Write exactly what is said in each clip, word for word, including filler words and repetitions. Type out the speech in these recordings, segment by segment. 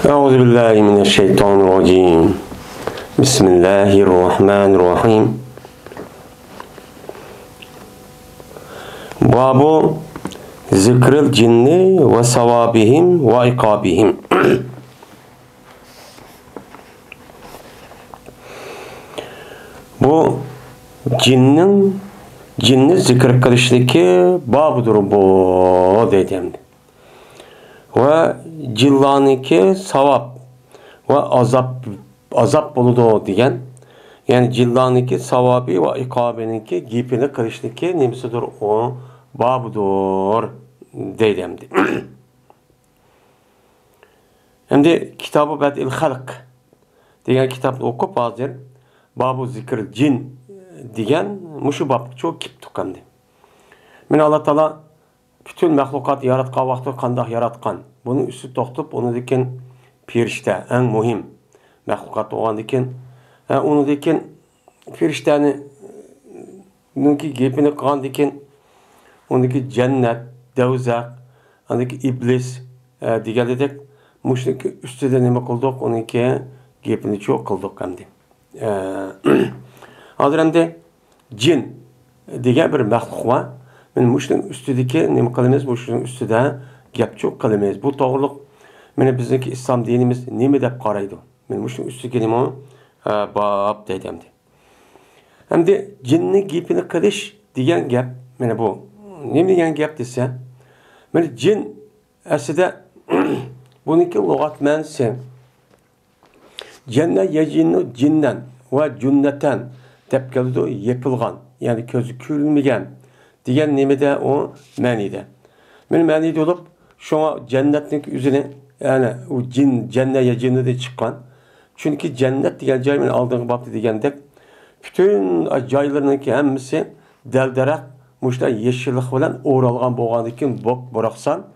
أعوذ بالله من الشيطان الرجيم. بسم الله الرحمن الرحيم. باب ذكر الجن وثوابهم وعقابهم. بۇ جىننىڭ، جىننى زىكىر قىلىشلىكى بابىدۇر بۇ، دەيدۇ ئەمدى. ۋە جىنلارنىڭكى ساۋاب ۋە ئازاب، ئازاب بولىدۇ دېگەن. يەنى جىنلارنىڭكى ساۋابى ۋە ئىقابىنىڭكى گېپىنى قىلىشلىكى نېمىسىدۇر ئۇ، بابىدۇر، دەيدۇ ئەمدى. ئەمدى كىتابى بەدئىل خەلق دېگەن كىتابنى ئوقۇپ، ھازىر بابۇ زىكىر جىن دېگەن مۇشۇ بابقىچۇ كېلىپتۇق ئەمدى. مانا ئاللا تائالا پۈتۈن مەخلۇقات ياراتقان ۋاقتىدا قانداق ياراتقان؟ بۇنىڭ ئۈستىدە توختىلىپ، ئۇنىڭدىن كېيىن پېرىشتە، ئەڭ مۇھىم مەخلۇقات بولغاندىن كېيىن، ھە، ئۇنىڭدىن كېيىن پېرىشتەنى، نىڭكى گېپىنى قىلغاندىن كېيىن، ئۇنىڭدىن كېيىن جەننەت، دەۋزەخ، ئاندىن كېيىن ئىبلىس، ھە، دېگەنلىدەك، مۇشۇنىڭكى ئۈستىدە نېمە قىلدۇق؟ ئۇنىڭكى گېپىنىچۇ قىلدۇق ئەمدى. ئە، ھازىر ئەمدى جىن دېگەن بىر مەخلۇق بار. مانا مۇشۇنىڭ ئۈستىدىكى نېمە قىلىمىز؟ مۇشۇنىڭ ئۈستىدە گەپچۇ قىلىمىز. بۇ توغرۇلۇق مانا بىزنىڭكى ئىسلام دىنىمىز نېمە دەپ قارايدۇ؟ مانا مۇشۇنىڭ ئۈستىدىكى نېمە؟ ئە، باب دەيدۇ ئەمدى. ئەمدى جىننى گېپىنى قىلىش دېگەن گەپ، مانا بۇ. نېمە دېگەن گەپ دېسە، مانا جىن ئەسلىدە بۇنىڭكى لۇغەت مەنىسى جەننە يەجىننۇ جىننەن ۋە جۇننەتەن دەپ كېلىدۇ، يېپىلغان، يەنى كۆزى كۆرۈنمىگەن دېگەن نېمىدە ئۇ مەنىدە. مانا مەنىدە بولۇپ، شۇڭا جەننەتنىڭ ئۆزىنى، يەنى ئۇ جىن، جەننە يەجىننۇدىن چىققان. چۈنكى جەننەت دېگەن جاي، مانا ئالدىنقى بابتا دېگەندەك، پۈتۈن جايلىرىنىڭكى ھەممىسى دەل-دەرەخ، مۇشۇنداق يېشىللىق بىلەن ئورالغان بولغاندىن كېيىن، بوك-بۇراقسان،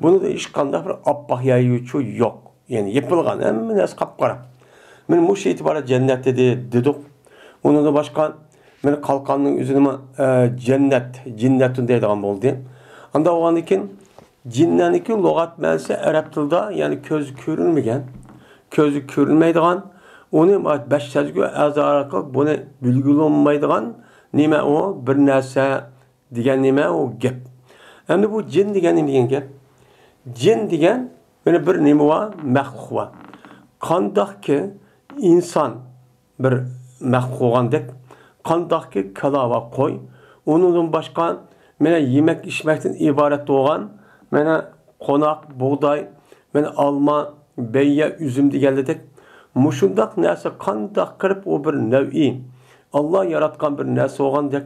بۇنىڭدا ھېچقانداق بىر ئاپئاق يەرچۇ يوق. يەنى يېپىلغان، ھەممە نەرسە قاپقارا. مانا مۇشۇ ئېتىبارەن جەننەت دېدى، دېدۇق. ئۇنىڭدىن باشقا، مانا قالقاننىڭ ئۆزىنىمۇ، ئە، جەننەت، جىننەتۇن دەيدىغان بولدى. ئانداق بولغاندىن كېيىن، جىننەنىڭكى لۇغەت مەنىسى ئەرەب تىلىدا، يەنى كۆز كۆرۈنمىگەن، كۆزى كۆرۈنمەيدىغان، ئۇنى بەش سەزگۈ ئەزا ئارقىلىق بۇنى بىلگىلى بولمايدىغان نېمە ئۇ؟ بىر نەرسە دېگەن نېمە ئۇ؟ گەپ. ئەمدى بۇ جىن دېگەن نېمە دېگەن گەپ؟ جىن دېگەن مانا بىر نېمە بار، مەخلۇق بار. قانداقكى ئىنسان بىر مەخلۇق بولغاندەك، قانداقكى كالا ۋە قوي، ئۇنىڭدىن باشقا مانا يېمەك-ئىچمەكتىن ئىبارەت بولغان، مانا قوناق، بۇغداي، مانا ئالما، بەييە، ئۈزۈم دېگەنلىدەك، مۇشۇنداق نەرسە قانداق قىلىپ ئۇ بىر نەۋئى ئاللا ياراتقان بىر نەرسە بولغاندەك،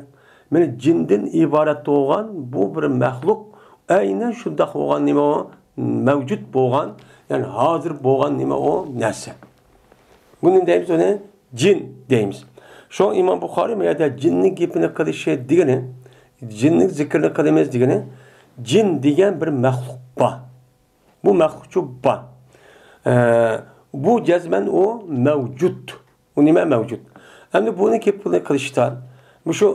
مانا جىندىن ئىبارەت بولغان بۇ بىر مەخلۇق ئەينەن شۇنداق بولغان نېمە ئۇ؟ مەۋجۇت بولغان، يەنى ھازىر بولغان نېمە ئۇ؟ نەرسە. بۇنى دەيمىز، ئۇنى جىن دەيمىز. شۇڭا ئىمام بۇخارىي بۇ يەردە جىننىڭ گېپىنى قىلىشى دېگىنى، جىننىڭ زىكرىنى قىلىمىز دېگىنى، جىن دېگەن بىر مەخلۇق بار. بۇ مەخلۇقچۇ بار. ئە، بۇ جەزمەن ئۇ مەۋجۇت. ئۇ نېمە مەۋجۇت؟ ئەمدى بۇنى گېپىنى قىلىشتا، مۇشۇ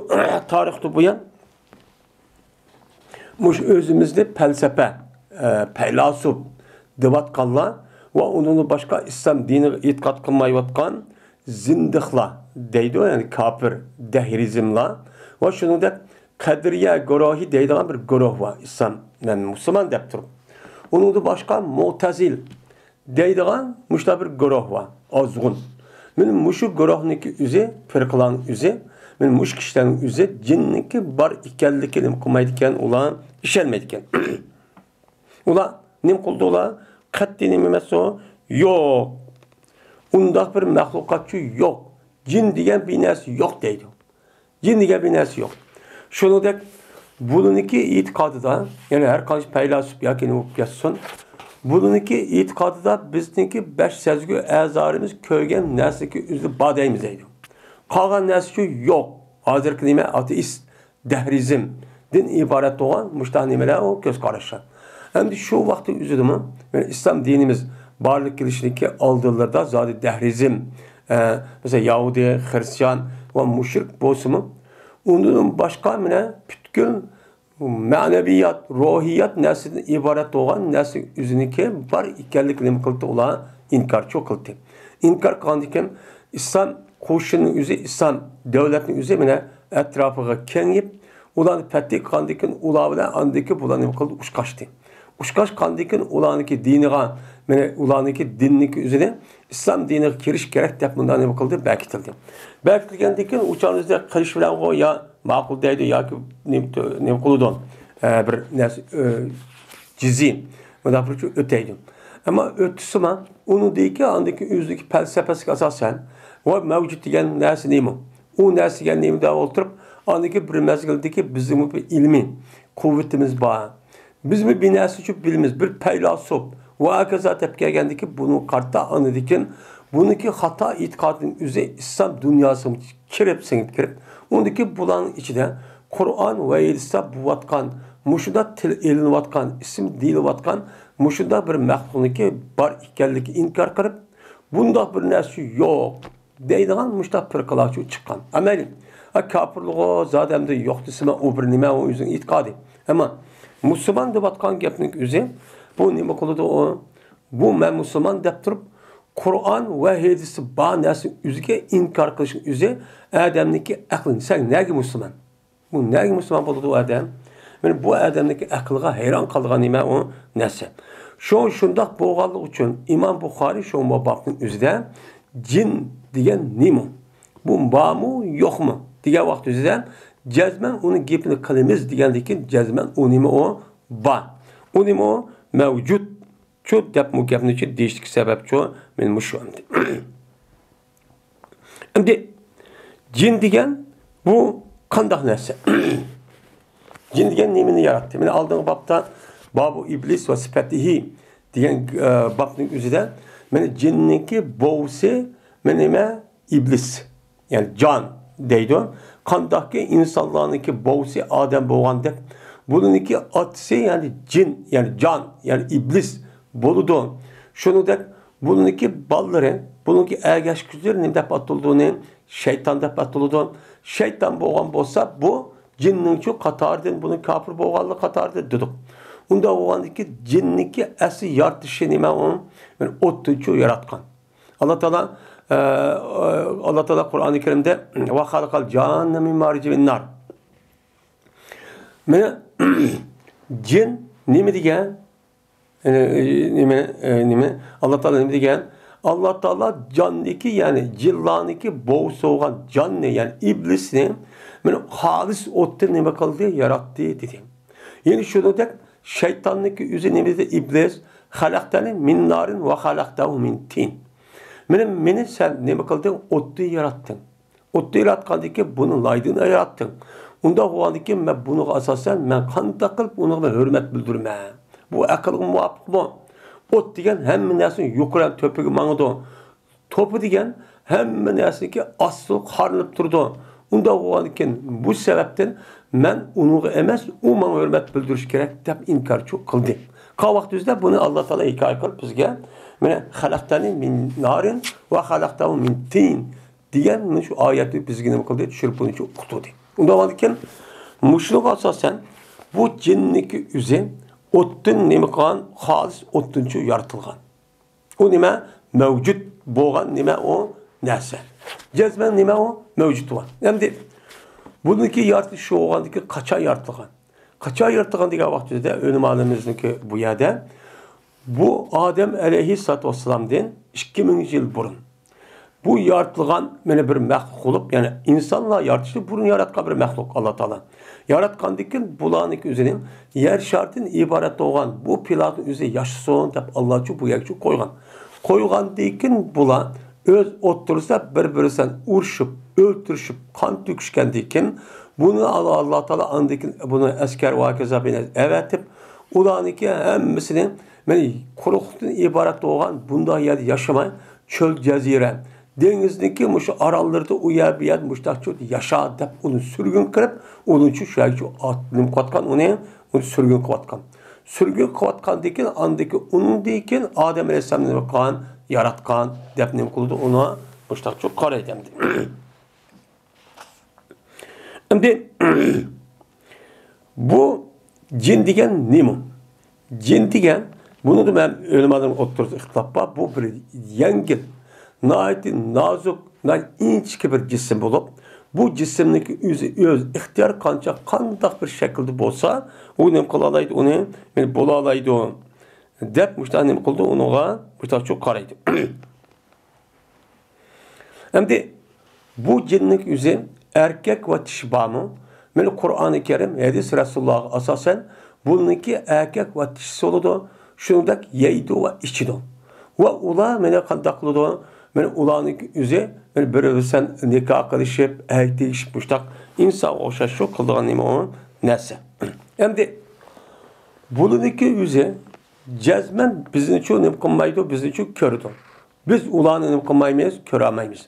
تارىختا بۇيان مۇشۇ ئۆزىمىزنى پەلسەپە، ئە، پەيلاسوپ دەۋاتقانلار ۋە ئۇنىڭدىن باشقا ئىسلام دىنىغا ئېتىقاد قىلمايۋاتقان زىندىقلار دەيدۇ، يەنى كاپىر، دەھرىزملار ۋە شۇنىڭدەك قەدرىيە گۇرۇھى دەيدىغان بىر گۇرۇھ بار، ئىسلام، مەن مۇسۇلمان دەپ تۇرۇپ. ئۇنىڭدىن باشقا مۇتەزىل دەيدىغان مۇشۇنداق بىر گۇرۇھ بار، ئازغۇن. مانا مۇشۇ گۇرۇھنىڭكى ئۆزى، پىرقىلارنىڭ ئۆزى، مانا مۇشۇ كىشىلەرنىڭ ئۆزى جىننىڭكى بار ئىكەنلىكىنى نېمە قىلمايدىكەن، ئۇلار ئىشەنمەيدىكەن. ئۇلار نېمە قىلدى ئۇلار؟ قەتئىي نېمە ئەمەس ئۇ؟ يوق. ئۇنداق بىر مەخلۇقاتچۇ يوق. جىن دېگەن بىر نەرسە يوق دەيدۇ. جىن دېگەن بىر نەرسە يوق. شۇنىڭدەك بۇلىنىڭكى ئېتىقادىدا، يەنى ھەر قانچە پەيلاسوپ ياكى نېمە بولۇپ كەتسۇن، بۇلىنىڭكى ئېتىقادىدا بىزنىڭكى بەش سەزگۈ ئەزالىرىمىز كۆرگەن نەرسىنىڭكى ئۆزى بار دەيمىز دەيدۇ. قالغان نەرسىچۇ يوق. ھازىرقى نېمە؟ ئاتېئىست، دەھرىزمدىن ئىبارەت بولغان مۇشۇنداق نېمىلەر، ئۇ كۆز قاراشلار. ئەمدى شۇ ۋاقىتنىڭ ئۆزىدىمۇ، يەنى ئىسلام دىنىمىز بارلىققا كېلىشىدىكى ئالدىلىرىدا زادى دەھرىزم، ئە، مەسىلەن، يەھۇدىي، خرىستىيان ۋە مۇشرىك بولسىمۇ، ئۇنىڭدىن باشقا مانا پۈتكۈل مەنىۋىيات، روھىيات نەرسىدىن ئىبارەت بولغان نەرسە ئۆزىنىڭكى بار ئىكەنلىكىنى نېمە قىلدى؟ ئۇلار ئىنكارچۇ قىلدى. ئىنكار قىلغاندىكىن ئىسلام قوشۇنىنىڭ ئۆزى، ئىسلام دۆلەتنىڭ ئۆزى مانا ئەتراپىغا كېڭىيىپ، ئۇلارنى پەتھى قىلغاندىن كېيىن ئۇلار بىلەن ئاندىن كېيىن بۇلار نېمە قىلدى؟ ئۇچقاشتى. ئۇچقاشقاندىن كېيىن ئۇلارنىڭكى دىنىغا، مانا ئۇلارنىڭكى دىننىڭكى ئۆزىنى ئىسلام دىنىغا كىرىش كېرەك دەپ مۇنداق نېمە قىلدى؟ بەكىتىلدى. بەكىتىلگەندىن كېيىن ئۇ چاغدا قىلىش بىلەنغۇ يا ماقۇل دەيدۇ ياكى نېمە، نېمە قىلىدۇ؟ ئە، بىر نەرسە، ئە، جىزيە مۇنداق بىر ئۆتەيدۇ. ئەمما ئۆتسىمۇ ئۇنىڭدىكى ئاندىكى ئۆزىدىكى پەلسەپىسىگە ئاساسەن ۋە مەۋجۇت دېگەن نەرسە نېمە؟ ئۇ نەرسىگە نېمە دەپ ئولتۇرۇپ، ئاندىكى بىر مەزگىلدىكى بىزنىڭمۇ بىر ئىلمىي قۇۋۋىتىمىز بار. بىزمۇ بىر نەرسە ئۈچۈن بىلىمىز، بىر پەيلاسوپ ۋە ھاكازا دەپ كەلگەندىكى بۇنىڭغا قارىتا ئاندىكىن بۇنىڭكى خاتا ئېتىقادىنىڭ ئۆزى ئىسلام دۇنياسىغا كىرىپ، سىڭىپ كىرىپ، ئۇندىكى بۇلارنىڭ ئىچىدە قۇرئان ۋە ھەدىستە بولۇۋاتقان، مۇشۇنداق تىل ئېلىنىۋاتقان، ئىسىم دېيىلىۋاتقان مۇشۇنداق بىر مەخلۇقنىڭكى بار ئىكەنلىكى ئىنكار قىلىپ، بۇنداق بىر نەرسە يوق دەيدىغان مۇشۇنداق پىرقىلارچۇ چىققان. ئەمەلىي، ئا، كاپىرلىغۇ زادى ئەمدى يوق دېسىمۇ، ئۇ بىر نېمە، ئۇ ئۆزىنىڭ ئېتىقادى. ئەمما مۇسۇلمان دەۋاتقان گەپنىڭ ئۆزى، بۇ نېمە قىلىدۇ ئۇ؟ بۇ مەن مۇسۇلمان دەپ تۇرۇپ، قۇرئان ۋە ھەدىستە بار نەرسىنى ئۆزىگە ئىنكار قىلىشنىڭ ئۆزى ئادەمنىڭكى ئەقلىنى، سەن نەگە مۇسۇلمان؟ بۇ نەگە مۇسۇلمان بولىدۇ ئۇ ئادەم؟ مانا بۇ ئادەمنىڭكى ئەقلىغا ھەيران قالىدىغان نېمە ئۇ نەرسە. شۇ، شۇنداق بولغانلىقى ئۈچۈن ئىمام بۇخارىي شۇ بابنىڭ ئۆزىدە جىن دېگەن نېمە؟ بۇ بارمۇ، يوقمۇ؟ دېگەن ۋاقىت ئۆزىدە جەزمەن ئۇنىڭ گېپىنى قىلىمىز دېگەندىن كېيىن جەزمەن ئۇ نېمە ئۇ؟ بار. ئۇ نېمە ئۇ؟ مەۋجۇت. شۇ دەپ بۇ گەپنى شۇ دېيىشتىكى سەۋەب شۇ، مانا مۇشۇ ئەمدى. ئەمدى جىن دېگەن بۇ قانداق نەرسە؟ جىن دېگەن نېمىنى ياراتتى؟ مانا ئالدىنقى بابتا بابۇ ئىبلىس ۋە سىپەتىھى دېگەن، ئە، بابنىڭ ئۆزىدە مانا جىننىڭكى بوۋىسى، مانا نېمە؟ ئىبلىس. يەنى جان دەيدۇ. قانداقكى ئىنسانلارنىڭكى بوۋىسى ئادەم بولغاندەك، بۇنىڭكى ئاتىسى، يەنى جىن، يەنى جان، يەنى ئىبلىس بولىدۇ. شۇنىڭدەك بۇنىڭكى بالىلىرى، بۇنىڭكى ئەگەشكۈچىلىرى نېمە دەپ ئاتىلىدۇ؟ ئۇنى شەيتان دەپ ئاتىلىدۇ. شەيتان بولغان بولسا، بۇ جىننىڭچۇ قاتارىدىن، بۇنىڭ كاپىر بولغانلىقى قاتارىدىن دېدۇق. ئۇنداق بولغاندىكى جىننىڭكى ئەسلى يارىتىشى نېمە ئۇ؟ يەنى ئوتتىنچۇ ياراتقان. ئاللا تائالا، ئە، ئاللا تائالا قۇرئانى كەرىمدە، «ۋە خەلەقەل جاننە مىن مارىجىن مىن نار». مانا، جىن نېمە دېگەن؟ ئە، نېمە، ئە، نېمە؟ ئاللا تائالا نېمە دېگەن؟ ئاللا تائالا جاننىكى، يەنى جىنلارنىكى بوۋىسى بولغان جاننى، يەنى ئىبلىسنى، مانا، خالىس ئوتتىن نېمە قىلدى؟ ياراتتى، دېدى. يەنى شۇنىڭدەك شەيتاننىڭكى ئۆزى نېمە دېدى؟ ئىبلىس، «خەلەقتەنى مىن نارىن ۋە خەلەقتەھۇ مىن تىن». مېنى، مېنى سەن نېمە قىلدىڭ؟ ئوتتىن ياراتتىڭ. ئوتتىن ياراتقاندىن كېيىن بۇنى لايدىن ياراتتىڭ. ئۇنداق بولغاندىن كېيىن مەن بۇنىڭغا ئاساسەن مەن قانداق قىلىپ ئۇنىڭغا مەن ھۆرمەت بىلدۈرىمەن؟ بۇ ئەقىلگە مۇۋاپىقمۇ؟ ئوت دېگەن ھەممە نەرسىنىڭ يۇقىرى ھەم تۆپىگە ماڭىدۇ. توپا دېگەن ھەممە نەرسىنىڭكى ئاستىغا قارىلىپ تۇرىدۇ. ئۇنداق بولغاندىكىن بۇ سەۋەبتىن مەن ئۇنىڭغا ئەمەس، ئۇ ماڭا ھۆرمەت بىلدۈرۈشى كېرەك دەپ ئىنكارچۇ قىلدى. قالغان ۋاقتىمىزدا بۇنى ئاللا تائالا ھېكايە قىلىپ بىزگە، مانا، «خەلەقتەنى مىن نارىن ۋە خەلەقتەھۇ مىن تىن» دېگەن مانا شۇ ئايەتنى بىزگە نېمە قىلدى؟ چۈشۈرۈپ بۇنىڭچە ئوقۇتۇلدى. ئۇنداق بولغاندىكىن مۇشۇنىڭغا ئاساسەن بۇ جىننىڭكى ئۆزى ئوتتىن نېمە قىلغان؟ خالىس ئوتتىنچۇ يارىتىلغان. ئۇ نېمە؟ مەۋجۇت بولغان نېمە ئۇ؟ نەرسە. جەزمەن نېمە ئۇ؟ مەۋجۇت بولغان. ئەمدى بۇنىڭكى يارىتىلىشى بولغاندىكىن قاچان يارىتىلغان؟ قاچان يارىتىلغان دېگەن ۋاقتىدا ئۆلىمالىرىمىزنىڭكى بۇ يەردە بۇ ئادەم ئەلەيھىسسالاتۇ ۋەسسالامدىن ئىككى مىڭ يىل بۇرۇن بۇ يارىتىلغان مانا بىر مەخلۇق بولۇپ، يەنى ئىنسانلار يارىتىشتىن بۇرۇن ياراتقان بىر مەخلۇق ئاللا تائالا. ياراتقاندىن كېيىن بۇلارنىڭكى ئۆزىنى يەر شارىدىن ئىبارەت بولغان بۇ پلانېتنى ئۆزى ياشىسۇن دەپ ئاللاچۇ بۇ يەرگىچۇ قويغان. قويغاندىن كېيىن بۇلار ئۆز ئوتتۇرىسىدا بىر-بىرسىدىن ئۇرۇشۇپ، ئۆلتۈرۈشۈپ، قان تۆكۈشكەندىن كېيىن بۇنى ئاللا، ئاللا تائالا ئاندىن كېيىن بۇنى ئەسكەر ۋە ھاكازا بىلەن ئەۋەتىپ، ئۇلارنىڭكى ھەممىسىنى مانا قۇرۇقلۇقتىن ئىبارەت بولغان بۇنداق يەردە ياشىماي، چۆل جەزىرە، دېڭىزنىڭكى مۇشۇ ئاراللىرىدا ئۇ يەر بۇ يەردە مۇشۇنداق چۆلدە ياشا دەپ ئۇنى سۈرگۈن قىلىپ، ئۇنىڭ ئۈچۈن شۇ يەرگە ئات نېمە قىلىۋاتقان ئۇنى، ئۇنى سۈرگۈن قىلىۋاتقان. سۈرگۈن قىلىۋاتقاندىن كېيىن، ئاندىن كېيىن، ئۇنىڭدىن كېيىن ئادەم ئەلەيھىسسالامنى نېمە قىلغان؟ ياراتقان دەپ نېمە قىلىدۇ؟ ئۇنى مۇشۇنداقچۇ قارايدۇ ئەمدى. ئەمدى، بۇ جىن دېگەن نېمە؟ جىن دېگەن، بۇنىڭدا مەن ئۆلىمالارنىڭ ئوتتۇرىسىدا ئىختىلاپ بار. بۇ بىر يەڭگىل، ناھايىتى نازۇك، ناھايىتى ئىنچىكە بىر جىسىم بولۇپ، بۇ جىسىمنىڭكى ئۆزى ئۆز ئىختىيار قانچە قانداق بىر شەكىلدە بولسا، ئۇ نېمە قىلالايدۇ، ئۇنى بولالايدۇ دەپ مۇشۇنداق نېمە قىلىدۇ، ئۇنىڭغا مۇشۇنداقچە قارايدۇ. ئەمدى بۇ جىننىڭ ئۆزى ئەركەك ۋە چىشى بارمۇ؟ مانا قۇرئانى كەرىم، ھەدىس رەسۇلۇللاھقا ئاساسەن، بۇنىڭكى ئەركەك ۋە چىشىسى بولىدۇ، شۇنىڭدەك يەيدۇ ۋە ئىچىدۇ. ۋە ئۇلار مانا قانداق قىلىدۇ؟ مانا ئۇلارنىڭ ئۆزى مانا بىر بىلەن نىكاھ قىلىشىپ، ئەر تېگىشىپ، مۇشتاق ئىنسانغا ئوخشاش شۇ قىلىدىغان نېمە ئۇ نەرسە. ئەمدى بۇلىنىڭكى ئۆزى جەزمەن بىزنىچۇ نېمە قىلمايدۇ، بىزنىچۇ كۆرىدۇ. بىز ئۇلارنى نېمە قىلمايمىز، كۆرەلمەيمىز.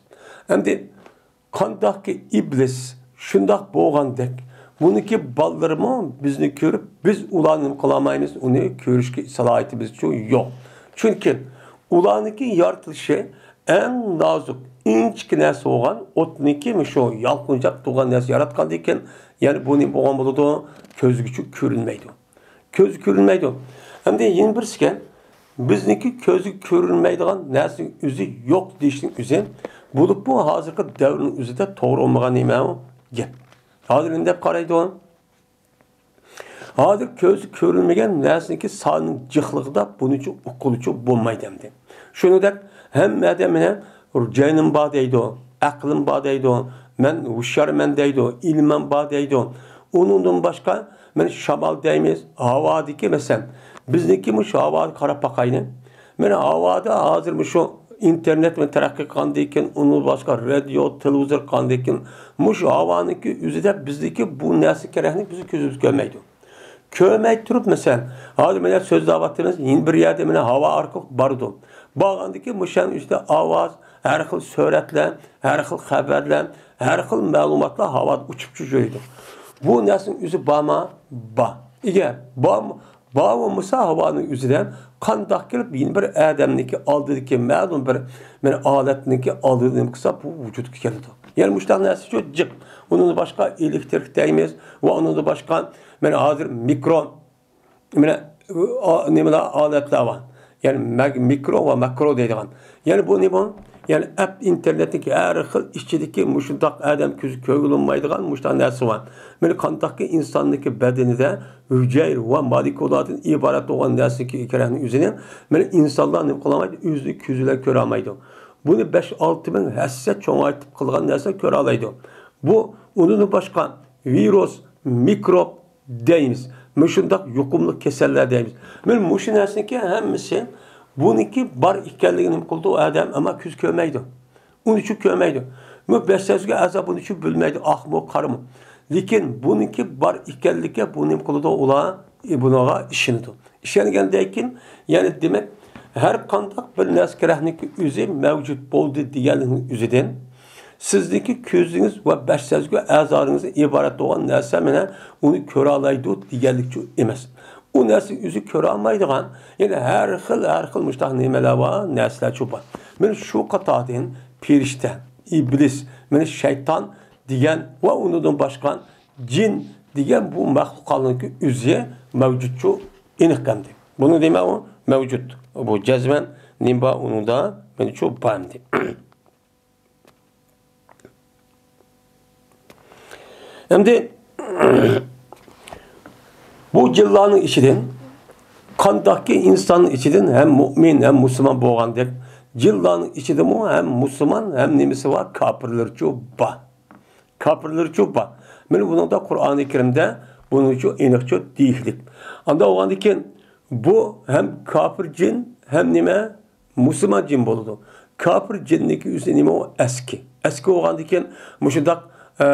ئەمدى قانداقكى ئىبلىس شۇنداق بولغاندەك، بۇنىڭكى بالىلىرىمۇ بىزنى كۆرۈپ، بىز ئۇلارنى نېمە قىلالمايمىز، ئۇنى كۆرۈشكە سالاھىيىتىمىزچۇ يوق. چۈنكى ئۇلارنىڭكى يارىتىلىشى ئەڭ نازۇك، ئىنچىكە نەرسە بولغان، ئوتنىڭكى مۇشۇ يالقۇنجاپ تۇرغان نەرسە ياراتقاندىكىن، يەنى بۇ نېمە بولغان بولىدۇ؟ كۆزگىچۇ كۆرۈنمەيدۇ. كۆزگە كۆرۈنمەيدۇ. ئەمدى يەنە بىرسىكەن، بىزنىڭكى كۆزگە كۆرۈنمەيدىغان نەرسىنىڭ ئۆزى يوق دېيىشنىڭ ئۆزى، بولۇپمۇ ھازىرقى دەۋرنىڭ ئۆزىدە توغرا بولمىغان نېمە گەپ. ھازىر نېمە دەپ قارايدۇ؟ ھازىر كۆزگە كۆرۈنمىگەن نەرسىنىڭكى سانىنىڭ جىقلىقىدا بۇنىچۇ ئۇققىلىچۇ بولمايدۇ ئەمدى. شۇنىڭدەك ھەممە ئادەم مانا جېنىم بار دەيدۇ، ئەقلىم بار دەيدۇ، مەن ھوشيارمەن دەيدۇ، ئىلمىم بار دەيدۇ. ئۇنىڭدىن باشقا مانا شامال دەيمىز، ھاۋادىكى مەسىلەن، بىزنىڭكى مۇشۇ ھاۋاغا قاراپ باقايلى. مانا ھاۋادا ھازىر مۇشۇ ئىنتېرنېت بىلەن تەرەققىي قىلغاندىن كېيىن، ئۇنىڭدىن باشقا رادىيو، تېلېۋىزور قىلغاندىن كېيىن، مۇشۇ ھاۋانىڭكى ئۆزىدە بىزدىكى بۇ نەرسە كېرەكلىك بىزنىڭ كۆزىمىز كۆرمەيدۇ. كۆرمەي تۇرۇپ، مەسىلەن، ھازىر مانا سۆزلەۋاتىمىز، يەنە بىر يەردە مانا ھاۋا ئارقىلىق بارىدۇ. بارغاندىن كېيىن مۇشۇ يەرنىڭ ئۈستىدە ئاۋاز، ھەر خىل سۈرەتلەر، ھەر خىل خەۋەرلەر، ھەر خىل مەلۇماتلار ھاۋادا ئۇچۇپ يۈرىدۇ. بۇ نەرسىنىڭ ئۆزى بارمۇ؟ بار. ئەگەر بار، بار بولمىسا، ھاۋانىڭ ئۆزىدە قانداق كېلىپ يەنە بىر ئادەمنىڭكى ئالدىدىكى مەلۇم بىر، بىر ئالەتنىڭكى ئالدىدا نېمە قىلسا، بۇ ۋۇجۇدقا كېلىدۇ. يەنى مۇشۇنداق نەرسە شۇ جىق. ئۇنىڭدىن باشقا ئېلېكتىرىك دەيمىز ۋە ئۇنىڭدىن باشقا مانا ھازىر مىكرو، مانا، ئا-، نېمىلەر، ئالەتلەر بار. يەنى مەگ-، مىكرو ۋە ماكرو دەيدىغان. يەنى بۇ نېمە؟ يەنى ئەپ ئىنتېرنېتنىڭكى ھەر خىل ئىچىدىكى مۇشۇنداق ئادەم كۆزى كۆرگىلى بولمايدىغان مۇشۇنداق نەرسە بار. مانا قانداقكى ئىنساننىڭكى بەدىنىدە ھۈجەيرە ۋە مولېكۇلادىن ئىبارەت بولغان نەرسىنىڭكى كېرەكنىڭ ئۆزىنى مانا ئىنسانلار نېمە قىلالمايدۇ؟ ئۆزىنىڭ كۆزى بىلەن كۆرەلمەيدۇ. بۇنى بەش-ئالتە مىڭ ھەسسە چوڭايتىپ قىلغان نەرسە كۆرەلەيدۇ. بۇ ئۇنىڭدىن باشقا ۋىرۇس، مىكروب دەيمىز. مۇشۇنداق يۇقۇملۇق كېسەللەر دەيمىز. مانا مۇشۇ نەرسىنىڭكى ھەممىسى بۇنىڭكى بار ئىكەنلىكىنى نېمە قىلىدۇ ئادەم، ئەمما كۆز كۆرمەيدۇ. ئۇنىچۇ كۆرمەيدۇ. بۇ بەش سەزگۈ ئەزا بۇنىچۇ بىلمەيدۇ، ئاقمۇ، قارىمۇ. لېكىن بۇنىڭكى بار ئىكەنلىكىگە بۇ نېمە قىلىدۇ؟ ئۇلار، ئى، بۇنىڭغا ئىشىنىدۇ. ئىشەنگەندىن كېيىن، يەنى دېمەك، ھەر قانداق بىر نەرسە كېرەكنىڭكى ئۆزى مەۋجۇت بولدى دېگەنلىكنىڭ ئۆزىدىن، سىزنىڭكى كۆزىڭىز ۋە بەش سەزگۈ ئەزالىرىڭىزدىن ئىبارەت بولغان نەرسە مانا ئۇنى كۆرەلەيدۇ دېگەنلىكچۇ ئەمەس. ئۇ نەرسە ئۆزى كۆرەلمەيدىغان، يەنى ھەر خىل، ھەر خىل مۇشۇنداق نېمىلەر بار، نەرسىلەرچۇ بار. مانا شۇ قاتاردىن پەرىشتە، ئىبلىس، مانا شەيتان دېگەن ۋە ئۇنىڭدىن باشقا جىن دېگەن بۇ مەخلۇقاتنىڭكى ئۆزى مەۋجۇتچۇ، ئېنىق ئەمدى. بۇنى دېمە ئۇ مەۋجۇت. بۇ جەزمەن نېمە بار ئۇنىڭدا؟ مانا شۇ بار ئەمدى. ئەمدى بۇ جىنلارنىڭ ئىچىدىن قانداقكى ئىنساننىڭ ئىچىدىن ھەم مۇئمىن، ھەم مۇسۇلمان بولغاندەك، جىنلارنىڭ ئىچىدىمۇ ھەم مۇسۇلمان، ھەم نېمىسى بار؟ كاپىرلىرىچۇ بار. كاپىرلىرىچۇ بار. مانا بۇنىڭدا قۇرئانى كەرىمدە بۇنىڭچۇ ئېنىقچۇ دېيىشلىك. ئاندا بولغاندىكىن بۇ ھەم كاپىر جىن، ھەم نېمە؟ مۇسۇلمان جىن بولىدۇ. كاپىر جىننىڭكى ئۆزى نېمە؟ ئۇ ئەسكى. ئەسكى بولغاندىكىن مۇشۇنداق، ئە،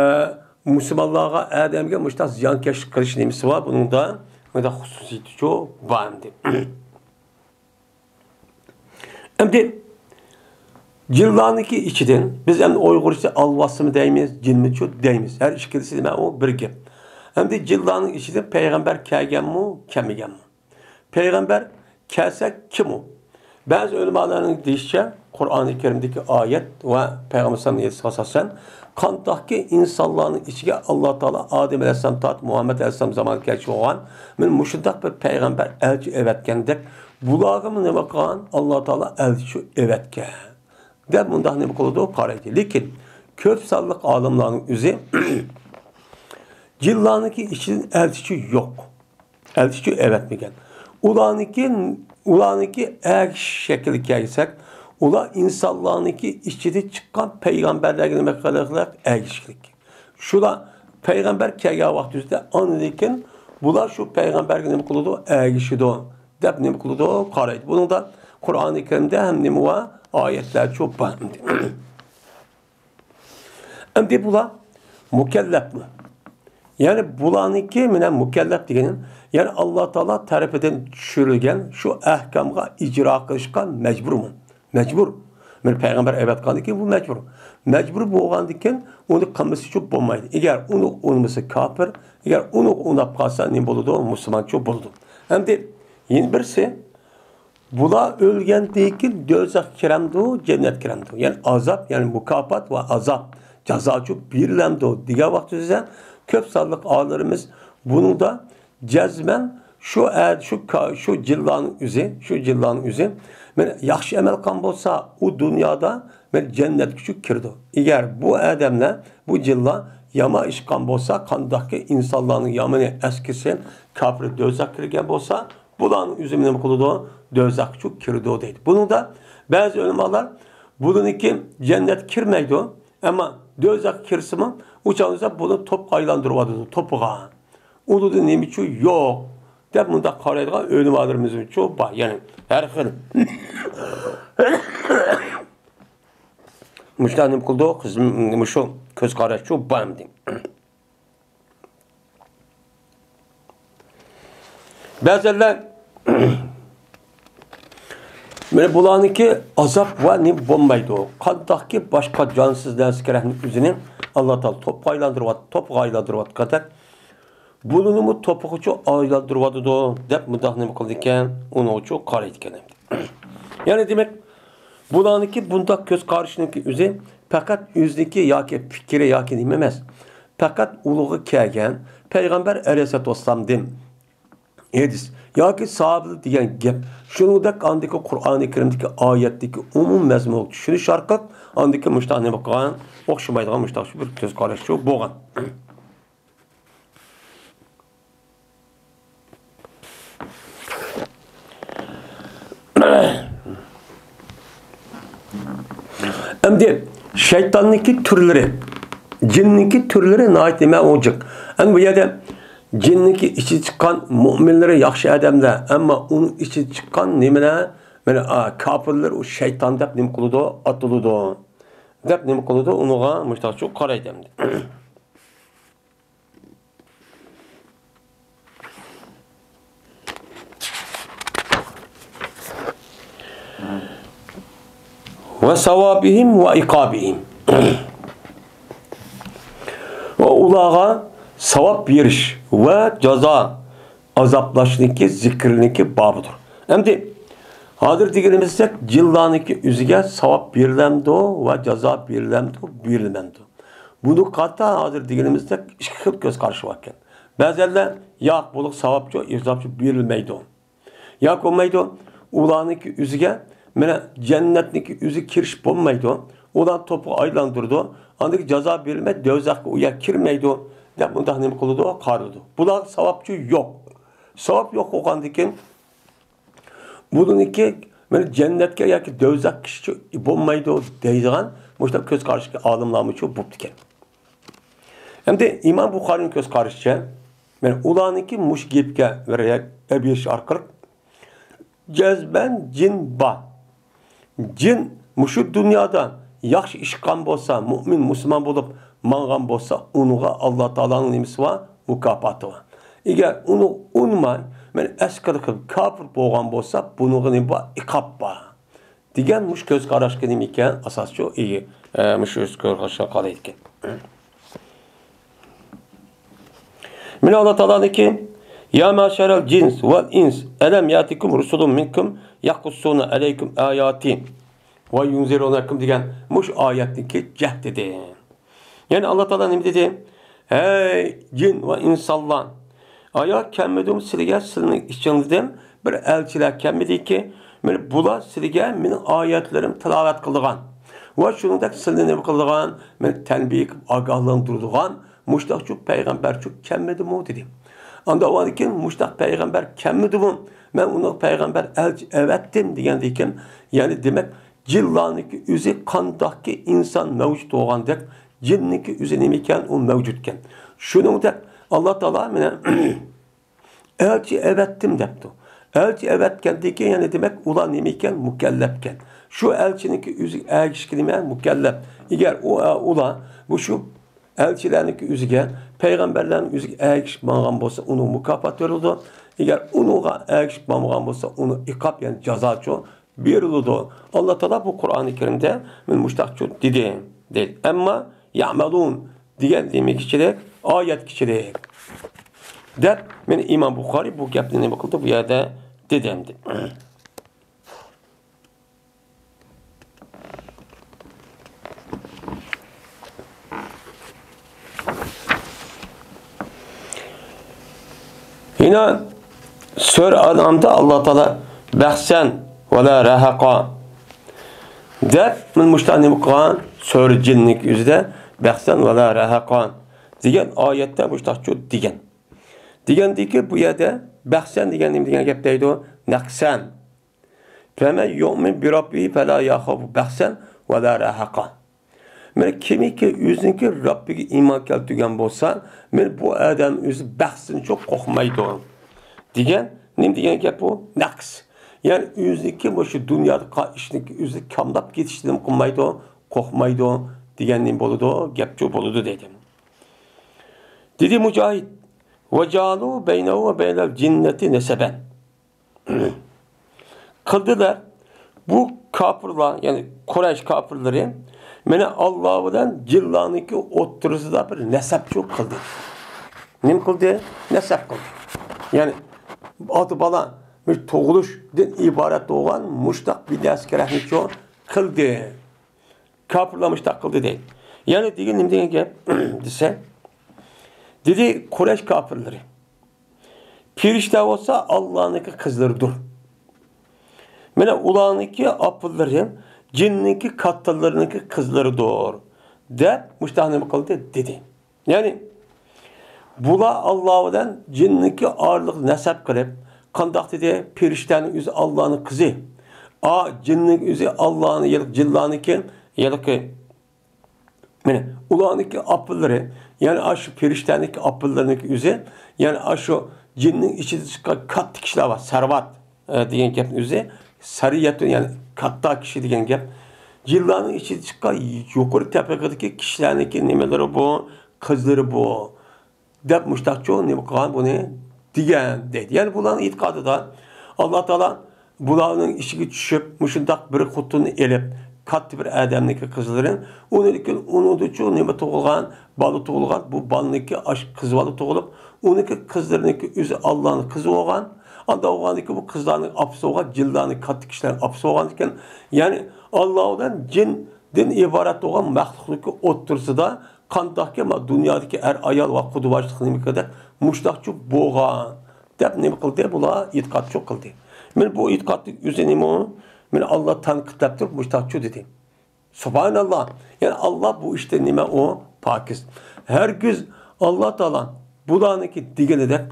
مۇسۇلمانلارغا، ئادەمگە مۇشۇنداق زىيانكەشلىك قىلىش نېمىسى بار. بۇنىڭدا مۇنداق خۇسۇسىيىتىچۇ بار ئەمدى. ئەمدى جىنلارنىڭكى ئىچىدىن، بىز ئەمدى ئۇيغۇرچە ئالۋاستىمۇ دەيمىز، جىنمىچۇ دەيمىز. ھەر ئىككىلىسى نېمە؟ ئۇ بىر گەپ. ئەمدى جىنلارنىڭ ئىچىدىن پەيغەمبەر كەلگەنمۇ، كەلمىگەنمۇ؟ پەيغەمبەر كەلسە كىم ئۇ؟ بەزى ئۆلىمالارنىڭ دېيىشىچە، قۇرئانى كەرىمدىكى ئايەت ۋە پەيغەمبەر ئەلەيھىسسالامنىڭ ھەدىسىگە ئاساسەن، قانداقكى ئىنسانلارنىڭ ئىچىگە ئاللا تائالا ئادەم ئەلەيھىسسالام تارتىپ مۇھەممەد ئەلەيھىسسالام زامانىغىچە بولغان، مانا مۇشۇنداق بىر پەيغەمبەر ئەلچى ئەۋەتكەندەك، بۇلارغىمۇ نېمە قىلغان؟ ئاللا تائالا ئەلچى ئەۋەتكەن، دەپ مۇنداق نېمە قىلىدۇ؟ قارايدۇ. لېكىن كۆپ سانلىق ئالىملارنىڭ ئۆزى جىنلارنىڭكى ئىچىدىن ئەلچى يوق. ئەلچى ئەۋەتمىگەن. ئۇلارنىڭكى، ئۇلارنىڭكى ئەگىشىش شەكلىگە كەلسەك، ئۇلار ئىنسانلارنىڭكى ئىچىدىن چىققان پەيغەمبەرلەرگە نېمە قىلىقلىق؟ ئەگىشىشلىك. شۇلار پەيغەمبەر كەلگەن ۋاقتىمىزدا ئاندىن كېيىن بۇلار شۇ پەيغەمبەرگە نېمە قىلىدۇ؟ ئەگىشىدۇ، دەپ نېمە قىلىدۇ؟ قارايدۇ. بۇنىڭدا قۇرئانى كەرىمدە ھەم نېمە بار؟ ئايەتلەر چوپ بار. ئەمدى بۇلار مۇكەللەپمۇ؟ يەنى بۇلارنىڭكى مانا مۇكەللەپ دېگىنى، يەنى ئاللا تائالا تەرىپىدىن چۈشۈرۈلگەن شۇ ئەھكامغا ئىجرا قىلىشقا مەجبۇرمۇ؟ مەجبۇر. مانا پەيغەمبەر ئەۋەتكەندىن كېيىن بۇ مەجبۇر. مەجبۇر بولغاندىن كېيىن ئۇنى قىلمىسىچۇ بولمايدۇ. ئەگەر ئۇنى ئۇنىمىسا كاپىر، ئەگەر ئۇنى ئۇناپ قالسا نېمە بولىدۇ؟ مۇسۇلمانچۇ بولىدۇ. ئەمدى يەنە بىرسى، بۇلار ئۆلگەندىن كېيىن دوزاخقا كىرەمدۇ، جەننەتكە كىرەمدۇ؟ يەنى ئازاب، يەنى مۇكاپات ۋە ئازاب، جازاچۇ بېرىلەمدۇ دېگەن ۋاقتىدا كۆپ سانلىق ئالىملىرىمىز بۇنىڭدا جەزمەن شۇ ئە-، شۇ كا-، شۇ جىنلارنىڭ ئۆزى، شۇ جىنلارنىڭ ئۆزى مانا ياخشى ئەمەل قىلغان بولسا، ئۇ دۇنيادا مانا جەننەتكىچۇ كىرىدۇ. ئەگەر بۇ ئادەملەر، بۇ جىنلار يامان ئىش قىلغان بولسا، قانداقكى ئىنسانلارنىڭ يامىنى ئەسكىسى، كاپىرى دوزاخقا كىرگەن بولسا، بۇلارنىڭ ئۆزى نېمە قىلىدۇ؟ دوزاخقىچۇ كىرىدۇ دەيدۇ. بۇنىڭدا بەزى ئۆلىمالار بۇلىنىڭكى جەننەتكە كىرمەيدۇ، ئەمما دوزاخقا كىرسىمۇ، ئۇ چاغدا بۇنى توپقا ئايلاندۇرۇۋاتىدۇ، توپىغا. ئۇنىڭدا نېمىچۇ يوق، دەپ مۇنداق قارايدىغان ئۆلىمالىرىمىزچۇ بار. يەنى ھەر خىل مۇشۇلار نېمە قىلىدۇ؟ مۇشۇ كۆز قاراشچۇ بار ئەمدى. بەزەنلەر، مانا بۇلارنىڭكى ئازاب ۋە نېمە بولمايدۇ. قانداقكى باشقا جانسىز نەرسە كېرەكنى ئۆزىنى ئاللا تائالا توپقا ئايلاندۇرۇۋات-، توپقا ئايلاندۇرۇۋاتقاندەك، بۇنىمۇ توپىغىچۇ ئايلاندۇرۇۋاتىدۇ، دەپ مۇنداق نېمە قىلىدىكەن، ئۇنىڭغىچۇ قارايدىكەن. يەنى دېمەك، بۇلارنىڭكى بۇنداق كۆز قارىشىنىڭكى ئۆزى پەقەت ئۆزىنىڭكى ياكى پىكرى ياكى نېمە ئەمەس. پەقەت ئۇلۇغا كەلگەن پەيغەمبەر ئەلەيھىسسالاتۇ ۋەسسالامدىن ھەدىس ياكى ساھابىلەر دېگەن گەپ، شۇنىڭدەك ئاندىكى قۇرئانى كەرىمدىكى ئايەتتىكى ئومۇمىي مەزمۇنغا چۈشىنىش ئارقىلىق ئاندىكى مۇشۇنداق نېمە قىلغان، ئوخشىمايدىغان مۇشۇنداق بىر كۆز قاراشچۇ بولغان. ئەمدى شەيتاننىڭكى تۈرلىرى، جىننىڭكى تۈرلىرى ناھايىتى نېمە ئوجۇق. ئەمدى بۇ يەردە جىننىڭكى ئىچىدە چىققان مۆمىنلىرى ياخشى ئادەملەر، ئەمما ئۇنىڭ ئىچىدە چىققان نېمىلەر، مانا، ئا، كاپىرلار ئۇ شەيتان دەپ نېمە قىلىدۇ؟ ئاتىلىدۇ. دەپ نېمە قىلىدۇ؟ ئۇنىڭغا مۇشتاقچۇ قارايدۇ ئەمدى. ۋە ساۋابىھىم ۋە ئىقابىھىم. ۋە ئۇلارغا ساۋاب بېرىش ۋە جازا ئازابلاشنىڭكى زىكرىنىڭكى بابىدۇر. ئەمدى ھازىر دېگىنىمىزدەك جىنلارنىڭكى ئۆزىگە ساۋاب بېرىلەمدۇ ۋە جازا بېرىلەمدۇ، بېرىلمەمدۇ؟ بۇنى قارىتا ھازىر دېگىنىمىزدەك ئىككى خىل كۆز قارىشى باركەن. بەزەنلەر ياق، بۇلۇق ساۋابچۇ، ئازابچۇ بېرىلمەيدۇ. ياكى بولمايدۇ، ئۇلارنىڭكى ئۆزىگە، مانا، جەننەتنىڭكى ئۆزىگە كىرىش بولمايدۇ. ئۇلار توپقا ئايلاندۇرىدۇ. ئاندىن جازا بېرىلمەي، دوزاخقا ئۇ يەر كىرمەيدۇ، دەپ مۇنداق نېمە قىلىدۇ؟ قارىلىدۇ. بۇلارغا ساۋابچۇ يوق. ساۋاب يوق بولغاندىن كېيىن، بۇنىڭكى، مانا، جەننەتكە ياكى دوزاخقا كىرىشچۇ بولمايدۇ دەيدىغان مۇشۇنداق كۆز قاراشتىكى ئالىملارمۇچۇ بوپتىكەن. ئەمدى ئىمام بۇخارىنىڭ كۆز قارىشىچە، مانا ئۇلارنىڭكى مۇشۇ گەپكە رەي بېرىش ئارقىلىق جەزمەن جىن بار. جىن مۇشۇ دۇنيادا ياخشى ئىش قىلغان بولسا، مۇئمىن، مۇسۇلمان بولۇپ ماڭغان بولسا، ئۇنىڭغا ئاللا تائالانىڭ نېمىسى بار؟ مۇكاپاتى بار. ئەگەر ئۇنى ئۇنىماي، مانا ئەسكىرى قىلىپ كاپىر بولغان بولسا، بۇنىڭغا نېمە بار؟ ئىقاب بار. دېگەن مۇشۇ كۆز قاراشقا نېمە ئىكەن؟ ئاساسچۇ ئىگە، ئە، مۇشۇ كۆز قاراشقا قارايدىكەن. مانا ئاللا تائالانىڭكى يا معشر الجن والإنس ألم يأتكم رسل منكم يقصون عليكم آياتي وينذرونكم دېگەن مۇشۇ ئايەتنىڭكى جەھدىدە. يەنى ئاللا تائالا نېمە دېدى؟ ھەي جىن ۋە ئىنسانلار! ئايا كەلمىدىمۇ سىلىگە سىلىنىڭ ئىچىڭدىن بىر ئەلچىلەر كەلمىدىكى؟ مانا بۇلار سىلىگە مېنىڭ ئايەتلىرىمنى تىلاۋەت قىلىدىغان ۋە شۇنىڭدەك سىلىنى نېمە قىلىدىغان، مانا تەنبىھ قىلىپ ئاگاھلاندۇرىدىغان مۇشتاقچۇ پەيغەمبەرچۇ كەلمىدىمۇ؟ دېدى. ئاندا ئۇنىڭدىن كېيىن مۇشتاق پەيغەمبەر كەلمىدىمۇ؟ مەن ئۇنىڭغا پەيغەمبەر ئەلچى ئەۋەتتىم دېگەندىن كېيىن، يەنى دېمەك، جىنلارنىڭكى ئۆزى قانداقكى ئىنسان مەۋجۇت بولغاندەك، جىننىڭكى ئۆزى نېمە ئىكەن، ئۇ مەۋجۇتكەن. شۇنىڭدەك ئاللا تائالا مانا ئەلچى ئەۋەتتىم دەپتۇ. ئەلچى ئەۋەتكەندىن كېيىن، يەنى دېمەك، ئۇلار نېمە ئىكەن، مۇكەللەپكەن. شۇ ئەلچىنىڭكى ئۆزىگە ئەگىشىشكە نېمە، مۇكەللەپ. ئەگەر ئۇ، ئۇلار مۇشۇ ئەلچىلەرنىڭكى ئۆزىگە، پەيغەمبەرلەرنىڭ ئۆزىگە ئەگىشىپ ماڭغان بولسا، ئۇنىڭ مۇكاپاتى بېرىلىدۇ. ئەگەر ئۇنىڭغا ئەگىشىپ ماڭمىغان بولسا، ئۇنىڭ ئىقاب، يەنى جازاچۇ بېرىلىدۇ. ئاللا تائالا بۇ قۇرئانى كەرىمدە مانا مۇشتاقچۇ دېدى، دەيدۇ. ئەمما يەمەلۇن دېگەن نېمە كىچىرەك، ئايەت كىچىرەك، دەپ، مانا ئىمام بۇخارىي بۇ گەپنى نېمە قىلدى، بۇ يەردە دېدى ئەمدى. يەنە سۈرە ئەنئامدا ئاللا تائالا بەخسەن ۋە لا رەھەقا دەپ، مانا مۇشۇنداق نېمە قىلغان؟ سۈرە جىننىڭ ئۆزىدە بەخسەن ۋە لا رەھەقا دېگەن ئايەتتە مۇشۇنداقچۇ دېگەن. دېگەندىكى، بۇ يەردە بەخسەن دېگەن نېمە دېگەن گەپ دەيدۇ؟ نەقسەن. فَمَنْ يُؤْمِنْ بِرَبِّهِ فَلَا يَخَافُ بَخْسًا وَلَا رَهَقًا. مانا كىمكى ئۆزىنىڭكى رەببىگە ئىمان كەلتۈرگەن بولسا، مانا بۇ ئادەم ئۆزى بەخسىنچۇ قورقمايدۇ دېگەن. نېمە دېگەن گەپ بۇ؟ نەقس. يەنى ئۆزىنىڭكى مۇشۇ دۇنيادا قىلغان ئىشىنىڭكى ئۆزى كاملاپ كېتىشىدىن قىلمايدۇ، قورقمايدۇ دېگەن نېمە بولىدۇ؟ گەپچۇ بولىدۇ دېدى. دېدى مۇجاھىد، وَجَعَلُوا بَيْنَهُ وَبَيْنَ الْجِنَّةِ نَسَبًا. قىلدىلار. بۇ كاپىرلار، يەنى قۇرەيش كاپىرلىرى، مانا ئاللا بىلەن جىنلارنىڭكى ئوتتۇرىسىدا بىر نەسەبچۇ قىلدى. نېمە قىلدى؟ نەسەب قىلدى. يەنى ئاتا بالا، مۇشۇ تۇغۇلۇشتىن ئىبارەت بولغان مۇشتاق بىر نەرسىگە رەھمىچۇ قىلدى. كاپىرلار مۇشتاق قىلدى دەيدۇ. يەنى دېگەن نېمە دېگەن گەپ دېسە، دېدى قۇرەيش كاپىرلىرى، پېرىشتە بولسا ئاللانىڭكى قىزلىرىدۇر. مانا ئۇلارنىڭكى ئاپىلىرى جىننىڭكى كاتتىلىرىنىڭكى قىزلىرىدۇر، دەپ مۇشتاق نېمە قىلدى دېدى. يەنى بۇلار ئاللا بىلەن جىننىڭكى ئارىلىق نەسەب قىلىپ، قانداق دېدى؟ پېرىشتەنىڭ ئۆزى ئاللانىڭ قىزى. ئا، جىننىڭ ئۆزى ئاللانىڭ، يەنى جىنلارنىڭكى، يەنى مانا ئۇلارنىڭكى ئاپىلىرى، يەنى ئاشۇ پېرىشتەنىڭكى ئاپىلىرىنىڭكى ئۆزى، يەنى ئاشۇ جىننىڭ ئىچىدە چىققان كاتتا كىشىلەر بار، سەرۋات، ئە، دېگەن گەپنىڭ ئۆزى، سەرىيەتۇن، يەنى كاتتا كىشى دېگەن گەپ. جىنلارنىڭ ئىچىدە چىققان يۇقىرى تەبىقىدىكى كىشىلەرنىڭكى نېمىلىرى بۇ، قىزلىرى بۇ، دەپ مۇشتاقچۇ نېمە قىلغان بۇنى دېگەن دەيدۇ. يەنى بۇلارنىڭ ئېتىقادىدا ئاللا تائالا بۇلارنىڭ ئىچىگە چۈشۈپ، مۇشۇنداق بىر خوتۇننى ئېلىپ، كاتتا بىر ئادەمنىڭكى قىزلىرى، ئۇنىڭدىن كېيىن ئۇنىڭدىچۇ نېمە تۇغۇلغان؟ بالا تۇغۇلغان. بۇ بالىنىڭكى ئاش قىز بالا تۇغۇلۇپ، ئۇنىڭكى قىزلىرىنىڭكى ئۆزى ئاللانىڭ قىزى بولغان. ئاندا بولغاندىن كېيىن بۇ قىزلارنىڭ ئاپىسى بولغان، جىنلارنىڭ كاتتا كىشىلەرنىڭ ئاپىسى بولغاندىكىن، يەنى ئاللا بىلەن جىندىن ئىبارەت بولغان مەخلۇقنىڭكى ئوتتۇرىسىدا قانداقكى ما دۇنيادىكى ئەر-ئايال ۋە قۇدا باشلىق نېمىكىدەك مۇشتاقچۇ بولغان دەپ نېمە قىلدى؟ بۇلار ئېتىقادچۇ قىلدى. مانا بۇ ئېتىقادنىڭ ئۆزى نېمە ئۇ؟ مانا ئاللا تەنقىدلەپ تۇرۇپ مۇشتاقچۇ دېدى. سۇبھاناللا! يەنى ئاللا بۇ ئىشتىن نېمە ئۇ؟ پاكىز. ھەرگىز ئاللا تائالا بۇلارنىڭكى دېگىنىدەك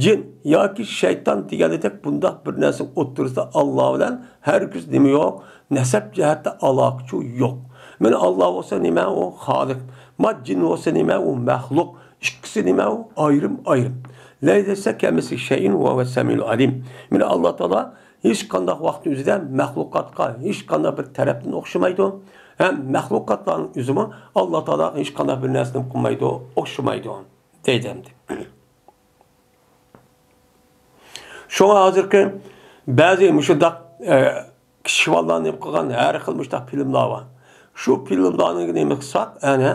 جىن ياكى شەيتان دېگەنىدەك بۇنداق بىر نەرسىنىڭ ئوتتۇرىسىدا ئاللا بىلەن ھەرگىز نېمە يوق؟ نەسەب جەھەتتە ئالاقىچۇ يوق. مانا ئاللا بولسا نېمە ئۇ؟ خالىق. ما جىن بولسا نېمە ئۇ؟ مەخلۇق. ئىككىسى نېمە ئۇ؟ ئايرىم-ئايرىم. لەيسە كەمىسلىھى شەيئۇن ۋە ھۇۋەس سەمىئۇل ئەلىم. مانا ئاللا تائالا ھېچقانداق ۋاقىتنىڭ ئۆزىدە مەخلۇقاتقا ھېچقانداق بىر تەرەپتىن ئوخشىمايدۇ. ھەم مەخلۇقاتلارنىڭ ئۆزىمۇ ئاللا تائالاغا ھېچقانداق بىر نەرسىنى قىلمايدۇ، ئوخشىمايدۇ دەيدۇ ئەمدى. شۇڭا ھازىرقى بەزى مۇشۇنداق، ئە، كىچىك بالىلار نېمە قىلغان ھەر خىل مۇشۇنداق فىلىملار بار. شۇ فىلىملارنى نېمە قىلساق، ئەنە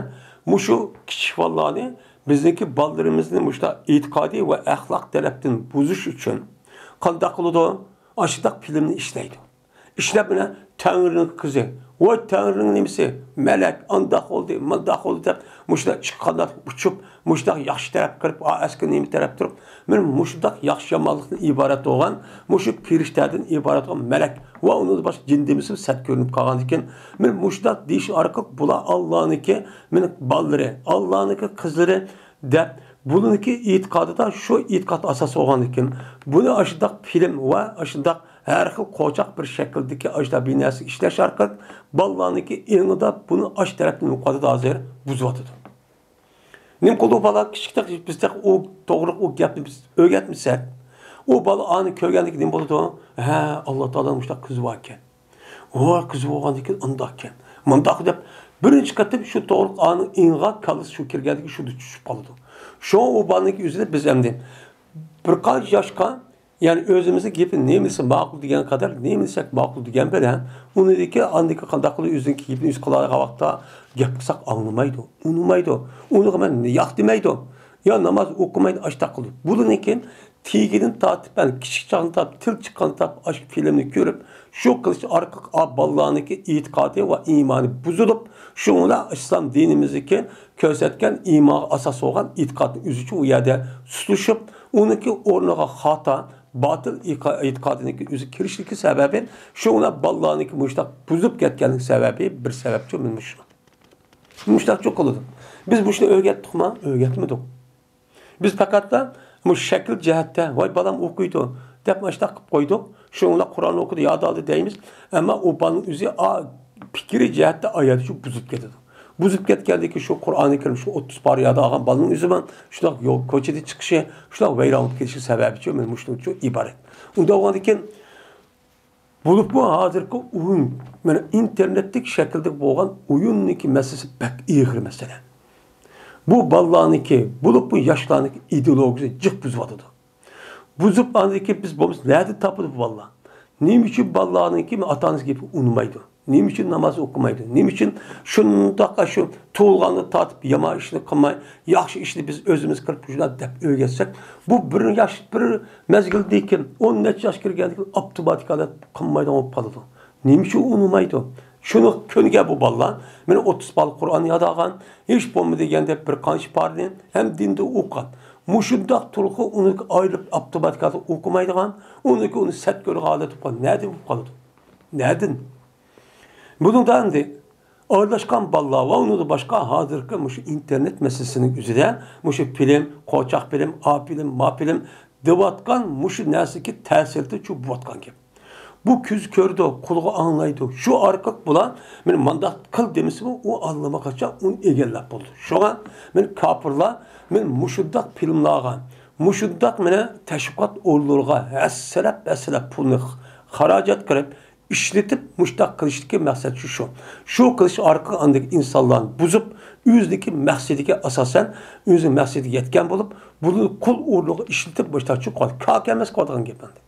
مۇشۇ كىچىك بالىلارنى بىزنىڭكى بالىلىرىمىزنى مۇشۇنداق ئېتىقادىي ۋە ئەخلاق تەرەپتىن بۇزۇش ئۈچۈن قانداق قىلىدۇ؟ ئاشۇنداق فىلىمنى ئىشلەيدۇ. ئىشلەپ مانا تەڭرىنىڭ قىزى، ۋاي تەڭرىنىڭ نېمىسى، مەلەك ئانداق بولدى، مۇنداق بولدى دەپ مۇشۇنداق ئىككى قانات ئۇچۇپ، مۇشۇنداق ياخشى تەرەپ قىلىپ، ئا ئەسكى نېمە تەرەپ تۇرۇپ، مانا مۇشۇنداق ياخشى يامانلىقتىن ئىبارەت بولغان، مۇشۇ پېرىشتەدىن ئىبارەت بولغان مەلەك ۋە ئۇنىڭدىن باشقا جىن دېمىسىمۇ سەت كۆرۈنۈپ قالغاندىكىن، مانا مۇشۇنداق دېيىش ئارقىلىق بۇلار ئاللانىڭكى مانا بالىلىرى، ئاللانىڭكى قىزلىرى دەپ، بۇلارنىڭكى ئېتىقادىدا شۇ ئېتىقاد ئاساس بولغاندىكىن، بۇنى ئاشۇنداق فىلىم ۋە ئاشۇنداق ھەر خىل قوچاق بىر شەكىلدىكى ئاشۇنداق بىر نەرسە ئىشلەش ئارقىلىق بالىلارنىڭكى ئېڭىدا بۇنى ئاش تەرەپتىن يوقىتىدۇ، ھازىر بۇزۇۋاتىدۇ. نېمە قىلدى ئۇ بالا؟ كىچىكتەك بىز تېخى ئۇ توغرىلىق ئۇ گەپنى بىز ئۆگەتمىسەك، ئۇ بالا ئانى كۆرگەندىكىن نېمە بولىدۇ؟ ھە، ئاللا تائالانىڭ مۇشۇنداق قىزى باركەن. ۋاي، قىزى بولغاندىكىن ئانداقكەن، مانداق دەپ، بىرىنچى قېتىم شۇ توغرىلىق ئانىڭ ئېڭىغا، كاللىسى شۇ كىرگەندىكىن شۇ چۈشۈپ قالىدۇ. شۇڭا ئۇ بالىنىڭكى ئۆزىدە بىز ئەمدى بىر قانچە ياشقا، يەنى ئۆزىمىزنىڭ گېپى نېمىسى ماقۇل دېگەن قەدەر، نېمە دېسەك ماقۇل دېگەن بىلەن، ئۇنىڭدىكى ئاندىكى قانداق قىلىپ ئۆزىنىڭكى گېپىنى ئۆزى قىلالايدىغان ۋاقىتتا گەپ قىلساق ئاڭلىمايدۇ، ئۇنىمايدۇ. ئۇنىڭغا مەن ياق دېمەيدۇ. يا ناماز ئوقۇمايدۇ، ئاشتاق قىلىدۇ. بۇلىنىڭكى تېگىدىن تارتىپ، يەنى كىچىك چاغدىن تارتىپ، تىل چىققاندىن تارتىپ، ئاشۇ فىلىمنى كۆرۈپ، شۇ قىلىش ئارقىلىق ئا بالىلارنىڭكى ئېتىقادى ۋە ئىمانى بۇزۇلۇپ، شۇڭا ئىسلام دىنىمىزدىكى كۆرسەتكەن ئىمانغا ئاساس بولغان ئېتىقادنى ئۆزىچە ئۇ يەردە سۇسلىشىپ، ئۇنىڭكى ئورنىغا خاتا، باتىل ئېقا-، ئېتىقادىنىڭكى ئۆزى كىرىشلىكى سەۋەبى، شۇڭا بالىلارنىڭكى مۇشۇنداق بۇزۇپ كەتكەنلىكى سەۋەبى بىر سەۋەبچۇ مانا مۇشۇ. مۇشۇنداقچۇ قىلىدۇ. بىز مۇشۇنى ئۆگەتتۇقما؟ ئۆگەتمىدۇق. بىز پەقەتلا مۇشۇ شەكىل جەھەتتە، ۋاي بالام ئوقۇيدۇ دەپ مۇشۇنداق قىلىپ قويدۇق. شۇنىڭ بىلەن قۇرئان ئوقۇدى، ياد ئالدى دەيمىز. ئەمما ئۇ بالىنىڭ ئۆزى ئا، پىكرى جەھەتتە ئايەتچۇ بۇزۇپ كېتىدۇ. بۇزۇپ كەتكەندىكى شۇ قۇرئانى كەرىم شۇ ئوتتۇز پارە ياد ئالغان بالىنىڭ ئۆزىمۇ شۇنداق يول كوچىدا چىقىشى، شۇنداق ۋەيران بولۇپ كېتىشى سەۋەبىچۇ مانا مۇشۇنىڭچۇ ئىبارەت. ئۇنداق بولغاندىكىن بولۇپمۇ ھازىرقى ئويۇن، مانا ئىنتېرنېتتىكى شەكىلدە بولغان ئويۇننىڭكى مەسىلىسى بەك ئېغىر مەسىلە. بۇ بالىلارنىڭكى، بولۇپمۇ ياشلارنىڭكى ئىدېئولوگىيىسى جىق بۇزۇۋاتىدۇ. بۇزۇپ ئاندىن كېيىن بىز بولمىسا نەدىن تاپىدۇ بۇ بالىلار؟ نېمە ئۈچۈن بالىلارنىڭكى ئاتا ئانىسى گېپىگە ئۇنىمايدۇ؟ نېمە ئۈچۈن ناماز ئوقۇمايدۇ؟ نېمە ئۈچۈن شۇنداق شۇ تۇغۇلغاندىن تارتىپ يامان ئىشنى قىلماي، ياخشى ئىشنى بىز ئۆزىمىز قىلىپ شۇنداق دەپ ئۆگەتسەك، بۇ بىر ياش، بىر مەزگىلدىن كېيىن، ئون نەچچە ياش كىرگەندىن كېيىن ئاپتوماتىكا قىلمايدىغان بولۇپ قالىدۇ. نېمە ئۈچۈن ئۇنىمايدۇ؟ شۇنى كۆنگەن بۇ بالىلار. مانا ئوتتۇز پارە قۇرئان ياد ئالغان، ھېچ بولمىدى دېگەندە بىر قانچە پارىنى ھەم دىندا ئوقۇغان. مۇشۇنداق تۇرقى ئۇنى ئايرىپ ئاپتوماتىكا ئوقۇمايدىغان، ئۇنىڭكى ئۇنى سەت كۆرىدىغان ھالەت بولۇپ قالدى. نەدىن بولۇپ قالىدۇ؟ نەدىن؟ بۇنىڭدا ئەمدى ئارىلاشقان بالىلار ۋە ئۇنىڭدىن باشقا ھازىرقى مۇشۇ ئىنتېرنېت مەسىلىسىنىڭ ئۆزىدە مۇشۇ فىلىم، قوچاق فىلىم، ئا فىلىم، ما فىلىم دەۋاتقان مۇشۇ نەرسىگە تەسىرىدە شۇ بوۋاتقان گەپ. بۇ كۆز كۆرىدۇ، قۇلىقى ئاڭلايدۇ. شۇ ئارقىلىق بۇلار مانا مانداق قىل دېمىسىمۇ، ئۇ ئاللىماقاچان ئۇنى ئىگىلەپ بولىدۇ. شۇڭا مانا كاپىرلار مانا مۇشۇنداق فىلىملارغا، مۇشۇنداق مانا تەشۋىقات ئورۇنلىرىغا ھەسسىلەپ، ھەسسىلەپ پۇلنى خاراجەت قىلىپ، ئىشلىتىپ مۇشۇنداق قىلىشتىكى مەقسەت شۇ، شۇ. شۇ قىلىش ئارقىلىق ئاندىكى ئىنسانلارنى بۇزۇپ، ئۆزىنىڭكى مەقسىتىگە ئاساسەن، ئۆزىنىڭ مەقسىتىگە يەتكەن بولۇپ، بۇنى قۇل ئورنىغا ئىشلىتىپ مۇشۇنداق چىقىپ قالدى. كاكە ئەمەس قىلىدىغان گەپ ئەمدى.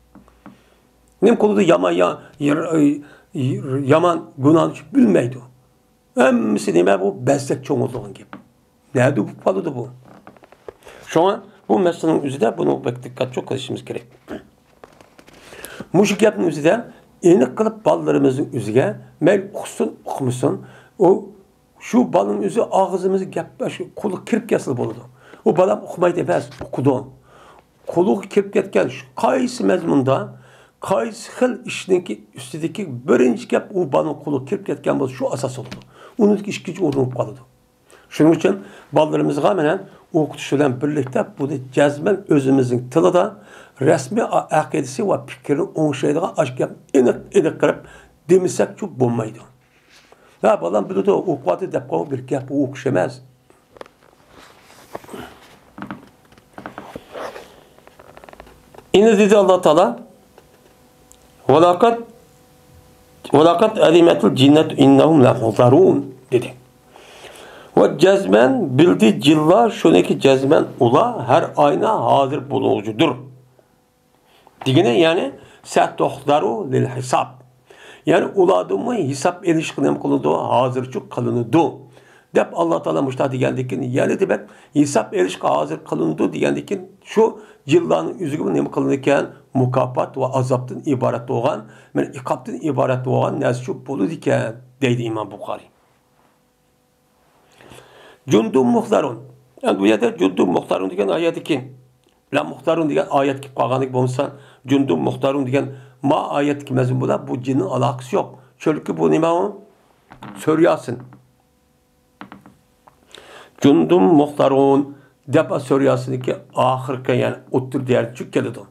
نېمە قىلىدۇ؟ يامان، يا-، يا-، يامان گۇناھنى بىلمەيدۇ. ھەممىسى نېمە بۇ؟ بەزلەك چوڭىلىدىغان گەپ. نەدە بولۇپ قالىدۇ بۇ؟ شۇڭا بۇ مەسىلىنىڭ ئۆزىدە بۇنىڭغا بەك دىققەت چوڭ قىلىشىمىز كېرەك. مۇشۇ گەپنىڭ ئۆزىدە ئېنىق قىلىپ بالىلىرىمىزنىڭ ئۆزىگە مەيلى ئۇقسۇن، ئۇقمىسۇن، ئۇ شۇ بالىنىڭ ئۆزى ئاغزىمىزغا گەپ، شۇ قۇلىقىغا كىرىپ كەتسىلا بولىدۇ. ئۇ بالام ئۇقمايدۇ ئەمەس، ئۇقىدۇ. قۇلىقىغا كىرىپ كەتكەن شۇ قايسى مەزمۇندا، قايسى خىل ئىشنىڭكى ئۈستىدىكى بىرىنچى گەپ ئۇ بالىنىڭ قۇلىقىغا كىرىپ كەتكەن بولسا شۇ ئاساس بولىدۇ. ئۇنىڭدىكى ئىككىنچى ئورۇن بولۇپ قالىدۇ. شۇنىڭ ئۈچۈن بالىلىرىمىزغا مانا ئوقۇتۇش بىلەن بىرلىكتە بۇنى جەزمەن ئۆزىمىزنىڭ تىلىدا رەسمىي ئا-، ئەقىدىسى ۋە پىكرىنى ئوڭشايدىغان ئاشۇ گەپنى ئېنىق، ئېنىق قىلىپ دېمىسەكچۇ بولمايدۇ. ھە، بالام بىلىدۇ، ئوقۇۋاتىدۇ دەپ قويۇپ بىر گەپ، ئۇ ئوقۇش ئەمەس. ئەنە دېدى ئاللا تائالا، ۋەلەقەد، ۋەلەقەد ئەلىمەتىل جىننەتۇ ئىننەھۇم لەمۇھزەرۇن دېدى. ۋە جەزمەن بىلدى جىنلار شۇنىكى جەزمەن ئۇلار ھەر ئاينا ھازىر بولغۇچىدۇر. دېگىنى، يەنى، سەتۇھزەرۇ لىل ھىساب. يەنى ئۇلاردىنمۇ ھېساب ئېلىشقا نېمە قىلىنىدۇ؟ ھازىرچۇ قىلىنىدۇ. دەپ ئاللا تائالا مۇشۇنداق دېگەندىكىن، يەنە دېمەك، ھېساب ئېلىشقا ھازىر قىلىنىدۇ دېگەندىكىن، شۇ جىنلارنىڭ ئۆزىگىمۇ نېمە قىلىنىدىكەن؟ مۇكاپات ۋە ئازابتىن ئىبارەت بولغان، مانا ئىقابتىن ئىبارەت بولغان نەرسە شۇ بولىدىكەن، دەيدۇ ئىمام بۇخارىي. جۇندۇن مۇختارۇن. ئەمدى بۇ يەردە جۇندۇن مۇختارۇن دېگەن ئايەتتىكى بىلەن مۇختارۇن دېگەن ئايەت كېلىپ قالغاندەك بولمىسا، جۇندۇن مۇختارۇن دېگەن ما ئايەتتىكى مەزمۇن بىلەن بۇ جىننىڭ ئالاقىسى يوق. چۈنكى بۇ نېمە ئۇ؟ سۈرە ياسىن. جۇندۇن مۇختارۇن دەپ سۈرە ياسىندىكى ئاخىرقى، يەنى ئوتتۇرا دەرىجە كېلىدۇ.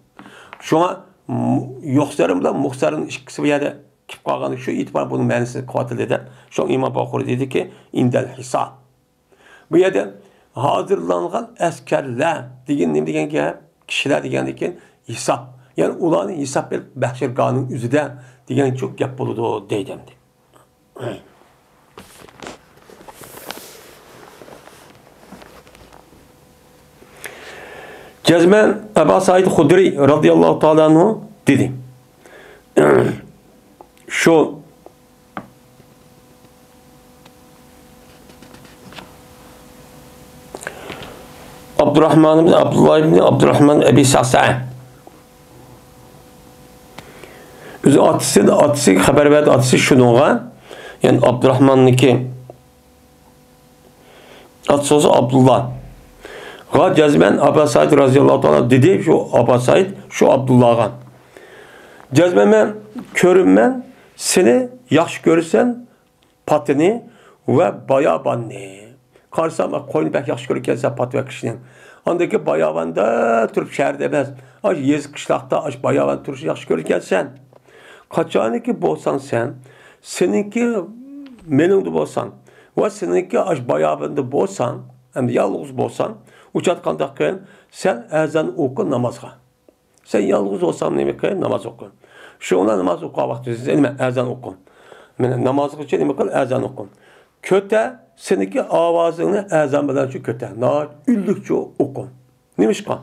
شۇڭا مۇ-، يۇخسەرۇن بىلەن مۇختارۇن ئىككىسى بۇ يەردە كېلىپ قالغان شۇ ئېتىبار بۇنىڭ مەنىسىنى قىلىۋاتىدۇ دەپ، شۇڭا ئىمام بۇخارىي دېدىكى، ئىندەل ھېساب. بۇ يەردە ھازىرلانغان ئەسكەرلەر دېگەن نېمە دېگەن گەپ؟ كىشىلەر دېگەندىن كېيىن ھېساب. يەنى ئۇلارنى ھېساب بېرىپ مەھشەرگاھنىڭ ئۆزىدە دېگەنچۇ گەپ بولىدۇ دەيدۇ ئەمدى. جەزمەن ئەبا سەئىد خۇدرى رەزىياللاھۇ تائالا ئەنھۇ دېدى. شۇ ئابدۇراھمان ئىبنى ئابدۇللا ئىبنى ئابدۇراھمان ئەبى سەسە. ئۆزى ئاتىسى، ئاتىسى خەۋەر بەردى، ئاتىسى شۇنىڭغا، يەنى ئابدۇراھماننىڭكى ئاتىسى بولسا ئابدۇللاغا جەزمەن ئابا سەئىد رەزىياللاھۇ تائالا دېدى، شۇ ئابا سەئىد شۇ ئابدۇللاغا. جەزمەن مەن كۆرىمەن، سېنى ياخشى كۆرىسەن، پاتىنى ۋە باياباننى. قارىسام، قوينى بەك ياخشى كۆرىدىكەنسەن، پات ۋە كىشىنى. ئاندىن كېيىن باياباندا تۇرۇپ، شەھەردە ئەمەس، ئاشۇ يېزا قىشلاقتا، ئاشۇ باياباندا تۇرۇشنى ياخشى كۆرىدىكەنسەن. قاچانكى بولساڭ سەن، سېنىڭكى مېنىڭدە بولساڭ ۋە سېنىڭكى ئاشۇ باياباندا بولساڭ، ئەمدى يالغۇز بولساڭ، ئۇ چاغدا قانداق قىل؟ سەن ئەزان ئوقۇ نامازغا. سەن يالغۇز بولساڭ نېمە قىل؟ ناماز ئوقۇ. شۇڭا ناماز ئوقۇغان ۋاقتىدا نېمە؟ ئەزان ئوقۇ. مانا نامازغىچە نېمە قىل؟ ئەزان ئوقۇ. كۆتەر، سېنىڭكى ئاۋازىڭنى ئەزان بىلەنچۇ كۆتەر. ناھايىتى ئۈنلۈكچۇ ئوقۇ. نېمىشقا؟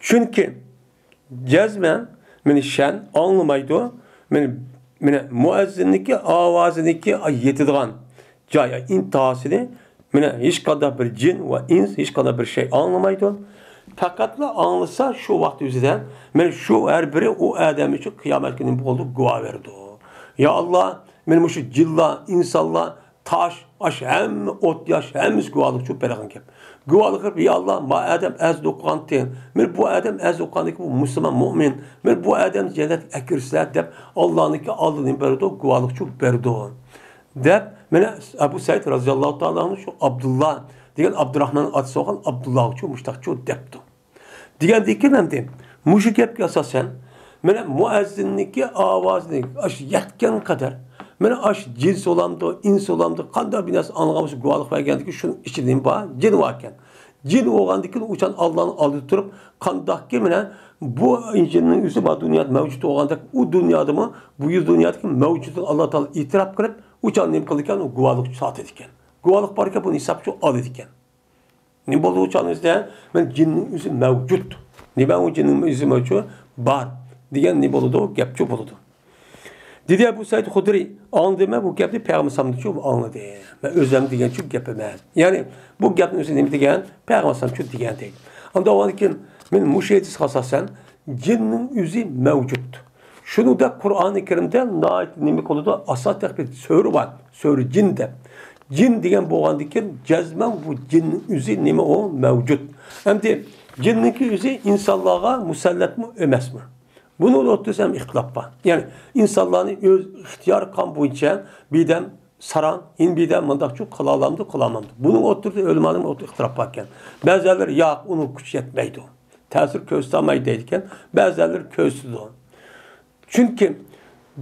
چۈنكى جەزمەن مېنى شەن ئاڭلىمايدۇ. مېنى، مېنى مۇئەززىننىڭكى ئاۋازىنىڭكى يېتىدىغان جاي، ئىنتىھاسىنى، مېنى ھېچقانداق بىر جىن ۋە ئىنس، ھېچقانداق بىر شەي ئاڭلىمايدۇ. پەقەتلا ئاڭلىسا شۇ ۋاقىت ئۆزىدە، مېنى شۇ ھەر بىرى ئۇ ئادەم ئۈچۈن قىيامەت كۈنى نېمە بولىدۇ؟ گۇۋاھ بېرىدۇ. يا ئاللا، مېنى مۇشۇ جىنلار، ئىنسانلار، تاش، ئاش ھەممە ئوت، ياش ھەممىسى گۇۋاھلىقچۇ بېرىدىغان گەپ. گۇۋاھلىق بېرىپ، يا ئاللا، ما ئادەم ئەزان ئوقۇغانتى، مېنى بۇ ئادەم ئەزان ئوقۇغاندىكى بۇ مۇسۇلمان، مۇئمىن، مېنى بۇ ئادەمنى جەننەتكە ئەكىرسىلەر دەپ، ئاللانىڭكى ئالدىدا نېمە بېرىدۇ؟ گۇۋاھلىقچۇ بېرىدۇ. دەپ، مانا ئەبۇ سەئىد رەزىياللاھۇ تائالا ئەنھۇ شۇ ئابدۇللا دېگەن ئابدۇراھماننىڭ ئاتىسى بولغان ئابدۇللاغىچۇ مۇشتاقچۇ دەپتۇ. دېگەندىن كېيىن ئەمدى مۇشۇ گەپكە ئاساسەن، مانا مۇئەززىننىڭكى ئاۋازىنى ئاشۇ يەتكەن قەدەر، مانا ئاشۇ جىنس بولامدۇ، ئىنس بولامدۇ، قانداق بىر نەرسە ئاڭلىغان بولسا گۇۋاھلىق بەرگەندىكىن شۇنىڭ ئىچىدە نېمە بار؟ جىن باركەن. جىن بولغاندىكىن ئۇچان ئاللانىڭ ئالدىدا تۇرۇپ، قانداقكى مانا بۇ جىننىڭ ئۆزى بار دۇنيادا مەۋجۇت بولغاندەك، ئۇ دۇنيادىمۇ بۇ يۈز دۇنيادىكى مەۋجۇتلۇقىنى ئاللا تائالا ئېتىراپ قىلىپ، ئۇچان نېمە قىلىدىكەن؟ ئۇ گۇۋاھلىق ساتىدىكەن. گۇۋاھلىق باركەن، بۇنى ھېسابقا ئالىدىكەن. نېمە بولدى ئۇچان ئۆزىدە؟ مانا جىننىڭ ئۆزى مەۋجۇت. نېمە ئۇ جىننىڭ ئۆزى مەۋجۇت؟ بار. دېگەن نېمە بولىدۇ؟ گەپچۇ بولىدۇ. دېدى ئەبۇ سەئىد خۇدرى، ئاڭلىدىم مەن بۇ گەپنى پەيغەمبەر ئەلەيھىسسالامدىنچۇ ئاڭلىدىم. مەن ئۆزۈم دېگەنچۇ گەپ ئەمەس. يەنى بۇ گەپنى ئۆزى نېمە دېگەن؟ پەيغەمبەر ئەلەيھىسسالامچۇ دېگەن دەيدۇ. ئاندىن ئاندىن كېيىن مەن مۇشۇ ھەدىسكە ئاساسەن جىننىڭ ئۆزى مەۋجۇت. شۇنىڭدەك قۇرئانى كەرىمدە ناھايىتى نېمە قىلىدۇ؟ ئاساسلىق بىر سۈرە بار. سۈرە جىن دەپ. جىن دېگەن بولغاندىن كېيىن جەزمەن بۇ جىننىڭ ئۆزى نېمە ئۇ؟ مەۋجۇت. ئەمدى جىننىڭكى ئۆزى ئىنسانلارغا مۇسەللەتمۇ ئەمەسمۇ؟ بۇنىڭ ئوتتۇرىسىدا ھەم ئىختىلاپ بار. يەنى ئىنسانلارنى ئۆز ئىختىيار قىلغان بويىچە بىردەم ساراڭ، يەنە بىردەم مۇنداقچۇ قىلالامدۇ، قىلالمامدۇ؟ بۇنىڭ ئوتتۇرىسىدا ئۆلىمانىڭ ئوتتۇرىسىدا ئىختىلاپ باركەن. بەزىلەر ياق، ئۇنىڭ كۈچى يەتمەيدۇ. تەسىر كۆرسىتەلمەيدۇ دەيدىكەن. بەزىلەر كۆرسىتىدۇ. چۈنكى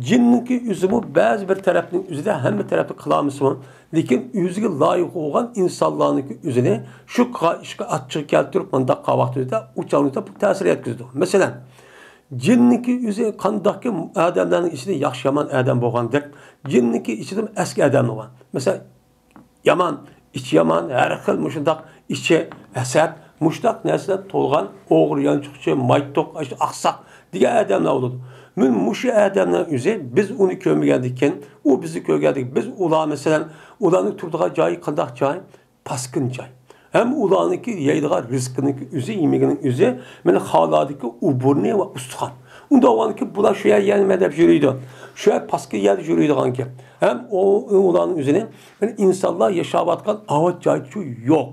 جىننىڭكى ئۆزىمۇ بەزى بىر تەرەپنىڭ ئۆزىدە ھەممە تەرەپنى قىلالمىسىمۇ، لېكىن ئۆزىگە لايىق بولغان ئىنسانلارنىڭكى ئۆزىنى شۇ قىلغان ئىشقا ئاچچىق كەلتۈرۈپ، مۇنداق قىلغان ۋاقتىدا ئۇ چاغدا بۇ تەسىر يەتكۈزىدۇ. مەسىلەن، جىننىڭكى ئۆزى قانداقكى ئادەملەرنىڭ ئىچىدە ياخشى يامان ئادەم بولغاندەك، جىننىڭكى ئىچىدىمۇ ئەسكى ئادەم بولغان. مەسىلەن، يامان، ئىچى يامان، ھەر خىل مۇشۇنداق ئىچى ھەسەت، مۇشۇنداق نەرسىلەر تولغان، ئوغرى، يانچۇقچى، مايتۇق، ئاشۇ ئاقساق دېگەن ئادەملەر بولىدۇ. مانا مۇشۇ ئادەمنىڭ ئۆزى، بىز ئۇنى كۆرمىگەندىكىن، ئۇ بىزنى كۆرگەندىكىن، بىز ئۇلار، مەسىلەن، ئۇلارنىڭ تۇرىدىغان جايى قانداق جاي؟ پاسكىن جاي. ھەم ئۇلارنىڭكى يەيدىغان رىزقىنىڭكى ئۆزى، يېمىكىنىڭ ئۆزى، مانا خالادىكى ئوبۇرنى ۋە ئۇستىخان. ئۇنداق بولغاندىكىن بۇلار شۇ يەر يەرمە دەپ يۈرىدۇ. شۇ يەر پاسكىن يەردە يۈرىدىغانكەن. ھەم ئۇ، ئۇلارنىڭ ئۆزىنى، مانا ئىنسانلار ياشاۋاتقان ئاۋات جايچۇ يوق.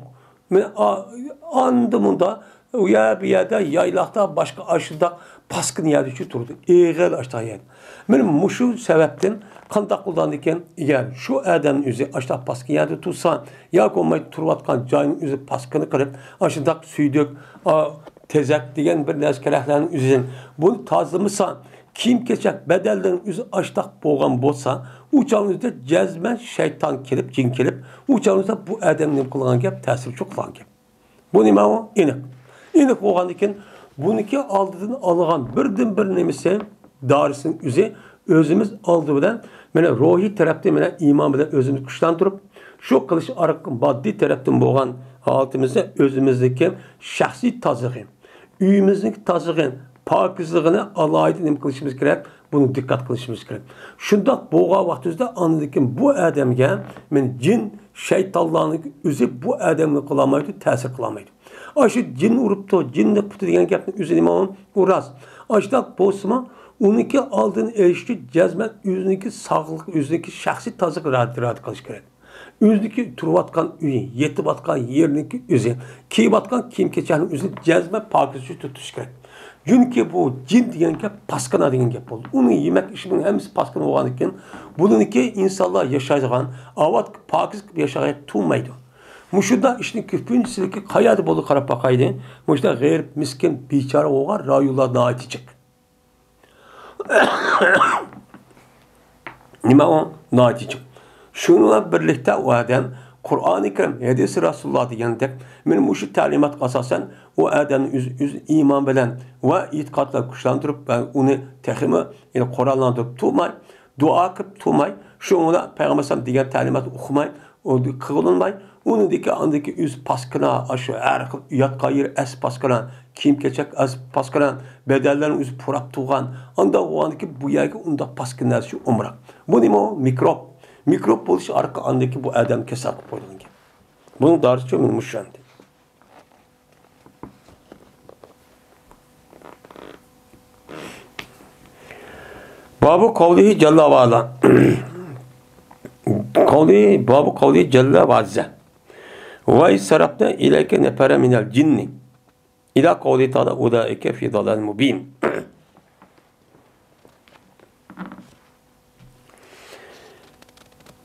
مانا ئا-، ئاندا مۇندا ئۇ يەر بۇ يەردە يايلاقتا باشقا ئاشۇنداق پاسكىنا يەردىچۇ تۇرىدۇ. ئېغىر ئاشۇنداق يەر. مانا مۇشۇ سەۋەبتىن قانداق قىلىدىغاندىكىن، ئەگەر شۇ ئادەمنىڭ ئۆزى ئاشۇنداق پاسكىنا يەردە تۇرسا، ياكى بولماي تۇرۇۋاتقان جاينىڭ ئۆزى پاسكىنا قىلىپ، ئاشۇنداق سۈيدۈك، ئا، تېزەك دېگەن بىر نەرسە كېرەكلەرنىڭ ئۆزىدىن بۇنى تازىلىمىسا، كىيىم-كېچەك بەدەنلىرىنىڭ ئۆزى ئاشۇنداق بولغان بولسا، ئۇ چاغنىڭ ئۆزىدە جەزمەن شەيتان كېلىپ، جىن كېلىپ، ئۇ چاغنىڭ ئۆزىدە بۇ ئادەمنى نېمە قىلغان گەپ؟ تەسىرچۇ قىلغان گەپ. بۇ نېمە ئۇ؟ ئېنىق. ئېنىق بولغاندىكىن، بۇنىڭكى ئالدىدىن ئالغان بىردىنبىر نېمىسى، دارىسىنىڭ ئۆزى، ئۆزىمىز ئالدى بىلەن، مانا، روھىي تەرەپتىن، مانا، ئىمان بىلەن ئۆزىمىزنى كۈچلەندۈرۈپ، شۇ قىلىش ئارقىلىق ماددىي تەرەپتىن بولغان ھالىتىمىزنى ئۆزىمىزنىڭكى شەخسىي تازىلىقى، ئۆيىمىزنىڭكى تازىلىقى، پاكىزلىقىنى ئالاھىدە نېمە قىلىشىمىز كېرەك؟ بۇنى دىققەت قىلىشىمىز كېرەك. شۇنداق بولغان ۋاقتىمىزدا ئاندىن كېيىن بۇ ئادەمگە، مانا، جىن، شەيتانلارنىڭ ئۆزى بۇ ئادەمگە قىلالمايدۇ، تەسىر قىلالمايدۇ. ئاشۇ جىن ئۇرۇپتۇ، جىن نېقىپتۇ دېگەن گەپنىڭ ئۆزى نېمە ئۇ؟ ئۇ راست. ئاشۇنداق بولسىمۇ، ئۇنىڭكى ئالدىنى ئېلىش ئۈچۈن جەزمەن ئۆزىنىڭكى ساغلىق، ئۆزىنىڭكى شەخسىي تازىلىقىنى رىئايە قىلىش كېرەك. ئۆزىنىڭكى تۇرۇۋاتقان ئۆيى، يېتىۋاتقان يېرىنىڭكى ئۆزى، كىيىۋاتقان كىيىم-كېچەكنىڭ ئۆزىنى جەزمەن پاكىز تۇتۇش كېرەك. چۈنكى بۇ جىن دېگەن گەپ پاسكىنا دېگەن گەپ بولدى. ئۇنىڭ يېمەك ئىچمىكىنىڭ ھەممىسى پاسكىنا بولغاندىكىن، بۇنىڭكى ئىنسانلار ياشايدىغان ئاۋات پاكىز قىلىپ ياشاغان تۇرمايدۇ. مۇشۇنداق ئىشنىڭ كۆپىنچىسىدىكى قەيەردە بولدى، قاراپ باقايلى. مۇشۇنداق غېرىب، مىسكىن، بىچارە بولغان رايونلار ناھايىتى جىق. نېمە ئۇ؟ ناھايىتى جىق. شۇنىڭ بىلەن بىرلىكتە ئۇ ئادەم قۇرئانى كەرىم، ھەدىسى رەسۇلۇللا دېگەندەك، مانا مۇشۇ تەلىماتقا ئاساسەن ئۇ ئادەمنى ئۆز، ئۆز ئىمان بىلەن ۋە ئېتىقاد بىلەن كۈچلەندۈرۈپ ۋە ئۇنى تېخىمۇ، يەنى قوراللاندۇرۇپ تۇرماي، دۇئا قىلىپ تۇرماي، شۇنىڭ بىلەن پەيغەمبەر ئەلەيھىسسالام دېگەن تەلىماتنى ئوقۇماي، ئۇ قىلىنماي، ئۇنىڭدىكى ئاندىكى ئۆزى پاسكىنا، ئاشۇ ھەر خىل ياتقان يېرى ئەس پاسكىنا، كىيىم-كېچەك ئەس پاسكىنا، بەدەنلىرىنى ئۆزى پۇراپ تۇرغان، ئانداق بولغاندىكى بۇ يەرگە ئۇنداق پاسكىنا نەرسە ئومراق. بۇ نېمە ئۇ؟ مىكروب. مىكروب بولۇش ئارقىلىق ئاندىكى بۇ ئادەم كېسەل قىلىپ قويىدىغان گەپ. بۇنىڭ دارىسى مۇشۇ ئەمدى. بابۇ قەۋلىھى جەللە ۋە ئەلا. قەۋلى، بابۇ قەۋلىھى جەللە ۋە ئەززە. ۋە ئىز سەرەفنا ئىلەيكە نەفەرەن مىنەل جىننى. ئىلە قەۋلىھى تەئالا ئۇلائىكە فى دالالىن مۇبىن.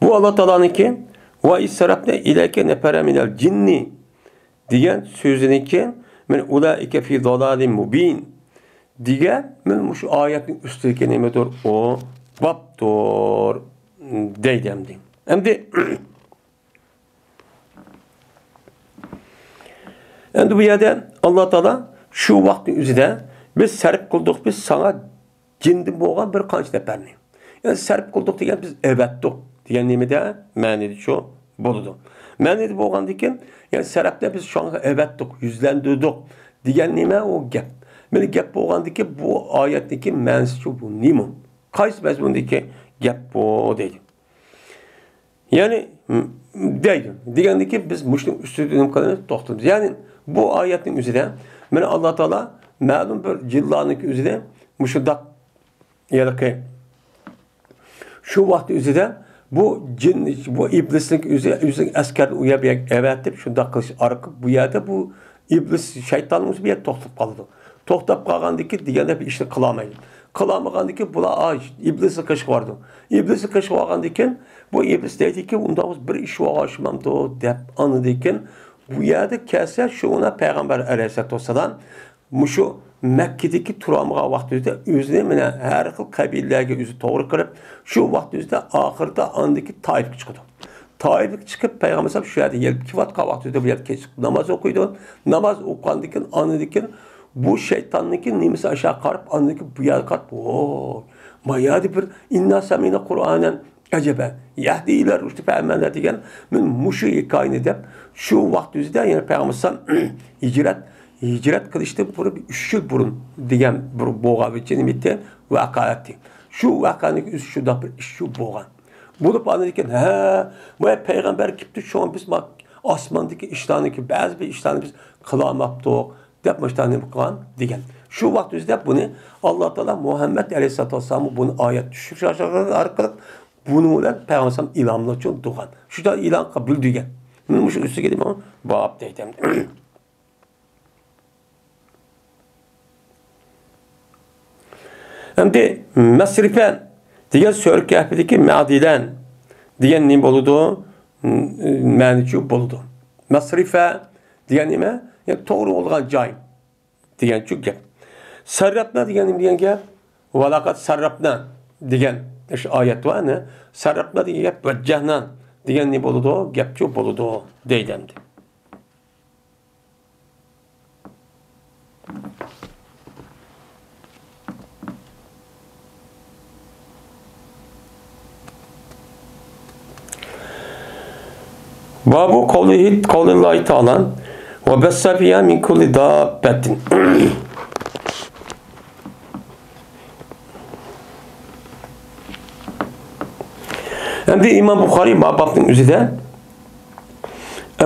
بۇ ئاللا تائالانىڭكى ۋە ئىز سەرەفنا ئىلەيكە نەفەرەن مىنەل جىننى دېگەن سۆزىنىڭكى، مەن ئۇلائىكە فى دالالىن مۇبىن دېگەن، مەن مۇشۇ ئايەتنىڭ ئۈستىدىكى نېمىدۇر؟ ئۇ بابتۇر دەيدۇ ئەمدى. ئەمدى، ئەمدى بۇ يەردە ئاللا تائالا شۇ ۋاقىتنىڭ ئۆزىدە بىز سەرپ قىلدۇق، بىز ساڭا جىندىن بولغان بىر قانچە نەپەرنى. يەنى سەرپ قىلدۇق دېگەن بىز ئەۋەتتۇق دېگەن نېمىدە مەنىدە شۇ بولىدۇ. مەنىدە بولغاندىكىن، يەنى سەرەپنى بىز شۇڭا ئەۋەتتۇق، يۈزلەندۈردۇق دېگەن نېمە ئۇ گەپ. مانا گەپ بولغاندىكى بۇ ئايەتتىكى مەنىسى شۇ، بۇ نېمە؟ قايسى مەزمۇندىكى گەپ بۇ دەيدۇ. يەنى، م-، دەيدۇ. دېگەندىكى بىز مۇشۇنىڭ ئۈستىدە نېمە قىلىمىز؟ توختىلىمىز. يەنى بۇ ئايەتنىڭ ئۆزىدە، مانا ئاللا تائالا مەلۇم بىر جىنلارنىڭكى ئۆزىدە مۇشۇنداق ھېلىقى شۇ ۋاقىت ئۆزىدە بۇ جىن، بۇ ئىبلىسنىڭ ئۆزى، ئۆزىنىڭ ئەسكەرنى ئۇ يەر بۇ يەرگە ئەۋەتىپ، شۇنداق قىلىش ئارقىلىق بۇ يەردە بۇ ئىبلىس شەيتاننىڭ ئۆزى بۇ يەردە توختاپ قالىدۇ. توختاپ قالغاندىكىن دېگەندە بىر ئىشنى قىلالمايدۇ. قىلالمىغاندىكىن بۇلار، ئا، ئىبلىسنىڭ قېشىغا بارىدۇ. ئىبلىسنىڭ قېشىغا بارغاندىكىن بۇ ئىبلىس دەيدىكى، ئۇنداق بولسا بىر ئىش بولغان ئوخشىمامدۇ دەپ، ئاندىن كېيىن بۇ يەردە كەلسە، شۇ ئۇنا پەيغەمبەر ئەلەيھىسسالاتۇ ۋەسسالام مۇشۇ مەككىدىكى تۇرالمىغان ۋاقتىدا ئۆزىنى مانا ھەر خىل قەبىلىلەرگە ئۆزى توغرا قىلىپ، شۇ ۋاقىت ئۆزىدە ئاخىرىدا ئاندىكى تائىپكە چىقىدۇ. تائىپكە چىقىپ، پەيغەمبەر ئەلەيھىسسالام شۇ يەردە يېلىپ كېلىۋاتقان ۋاقتىدا بۇ يەردە كېچىلىك ناماز ئوقۇيدۇ. ناماز ئوقۇغاندىن كېيىن، ئاندىن كېيىن بۇ شەيتاننىڭكى نېمىسى ئاشۇ قاراپ، ئاندىن كېيىن بۇ يەرگە قاراپ، ۋوي، ما يەردە بىر ئىننا سەمىئنا قۇرئانەن ئەجەبە، يەھدى ئىلە رۇشدى فەئەمەلنە دېگەن، مەن مۇشۇ ھېكايىنى دەپ، شۇ ۋاقىت ئۆزىدە، يەنى پەيغەمبەر ئەلەيھىسسالام ھىجرەت ھىجرەت قىلىشتىن بۇرۇن ئۈچ يىل بۇرۇن دېگەن بىر بولغان بىر نېمە ئىدى، ۋەقە ئىدى. شۇ ۋەقەنىڭ ئۆزى شۇنداق بىر ئىش شۇ بولغان. بولۇپ ئاندىن كېيىن، ھە، بۇ پەيغەمبەر كېپتۇ، شۇڭا بىز ما-، ئاسماندىكى ئىشلارنىڭكى، بەزى بىر ئىشلارنى بىز قىلالماپتۇق، دەپ مۇشۇنداق نېمە قىلغان دېگەن. شۇ ۋاقىت ئۆزىدە بۇنى ئاللا تائالا مۇھەممەد ئەلەيھىسسالاتۇ ۋەسسالامغا بۇنى ئايەت چۈشۈرۈش ئارقىلىق بۇنىڭ بىلەن پەيغەمبەر ئەلەيھىسسالام ئىلھاملىنىۋاتقان. شۇنداق ئىلھام قىلىپ بىلدۈرگەن. مانا مۇشۇ ئۈستىگە نېمە باب دەيدۇ. ئەمدى مەسرىفە دېگەن سۈرە كەھپىدىكى مەدىلەن دېگەن نېمە بولىدۇ؟ مەنىچۇ بولىدۇ. مەسرىفە دېگەن نېمە؟ يەنى توغرا بولغان جاي دېگەنچۇ گەپ. سەررەپنە دېگەن نېمە دېگەن گەپ؟ ۋەلەقەد سەررەپنە دېگەن ئىش ئايەت بار، ئەنە. سەررەپنە دېگەن گەپ ۋەججەھنە دېگەن نېمە بولىدۇ؟ گەپچۇ بولىدۇ دەيدۇ ئەمدى. بابۇ قەۋلىھى، قەۋلىللاھى تائالا، ۋە بەسسە فىھا مىن كۇللى داببەتىن. ئەمدى ئىمام بۇخارىي ما بابنىڭ ئۆزىدە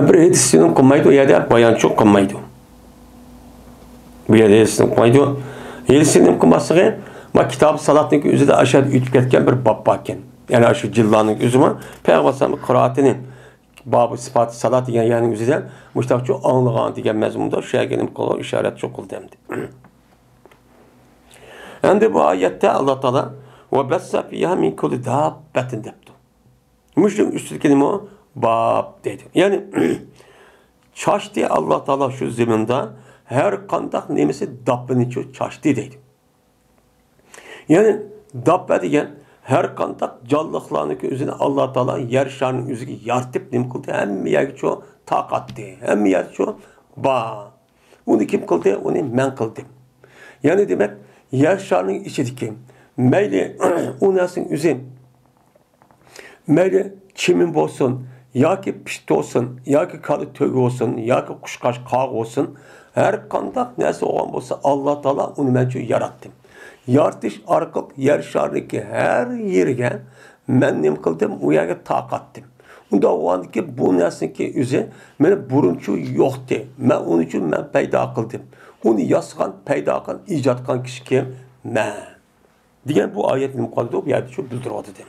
بىر ھەدىس سېلىم قىلمايدۇ، ئۇ يەردە بايانچۇ قىلمايدۇ. بۇ يەردە ھەدىس سېلىم قىلمايدۇ. ھەدىس سېلىم قىلماسلىقى، ما كىتاب سالاتنىڭ ئۆزىدە ئاشۇ يەردە ئۆتۈپ كەتكەن بىر باب باركەن. يەنى ئاشۇ جىللانىڭ ئۆزىمۇ پەيغەمبەر ئەلەيھىسسالام قىرائىتىنى، بابۇ سىپاتى سالات دېگەن يەرنىڭ ئۆزىدە مۇشتاقچۇ ئاڭلىغان دېگەن مەزمۇندا شۇ يەرگە نېمە قىلغان، ئىشارەتچۇ قىلدى ئەمدى. ئەمدى بۇ ئايەتتە ئاللا تائالا ۋە بەسسە فىھا مىن كۇللى داببەتىن دەپتۇ. مۇشۇنىڭ ئۈستىدىكى نېمە؟ باب دەيدۇ. يەنى چاچتى ئاللا تائالا شۇ زېمىندا ھەر قانداق نېمىسى داببىنىچۇ چاچتى دەيدۇ. يەنى داببە دېگەن ھەر قانداق جانلىقلارنىڭكى ئۆزىنى ئاللا تائالا يەر شارىنىڭ ئۆزىگە يارىتىپ نېمە قىلدى؟ ھەممە يەرگىچۇ تارقاتتى. ھەممە يەرچۇ بار. ئۇنى كىم قىلدى؟ ئۇنى مەن قىلدىم. يەنى دېمەك، يەر شارىنىڭ ئىچىدىكى مەيلى ئۇ نەرسىنىڭ ئۆزى، مەيلى چىمىن بولسۇن، ياكى پىت بولسۇن، ياكى كالا تۆگە بولسۇن، ياكى قۇشقاچ قاغا بولسۇن، ھەر قانداق نەرسە بولغان بولسا، ئاللا تائالا ئۇنى مەنچۇ ياراتتىم. يارىتىش ئارقىلىق يەر شارىدىكى ھەر يېرىگە مەن نېمە قىلدىم؟ ئۇ يەرگە تارقاتتىم. ئۇنداق بولغاندىكىن بۇ نەرسىنىڭكى ئۆزى مېنى بۇرۇنچۇ يوقتى. مەن ئۇنى ئۈچۈن مەن پەيدا قىلدىم. ئۇنى ياسىغان، پەيدا قىلغان، ئىجاد قىلغان كىشى كىم؟ مەن. دېگەن بۇ ئايەت نېمە قىلىدۇ؟ بۇ يەردە شۇ بىلدۈرۈۋاتىدۇ.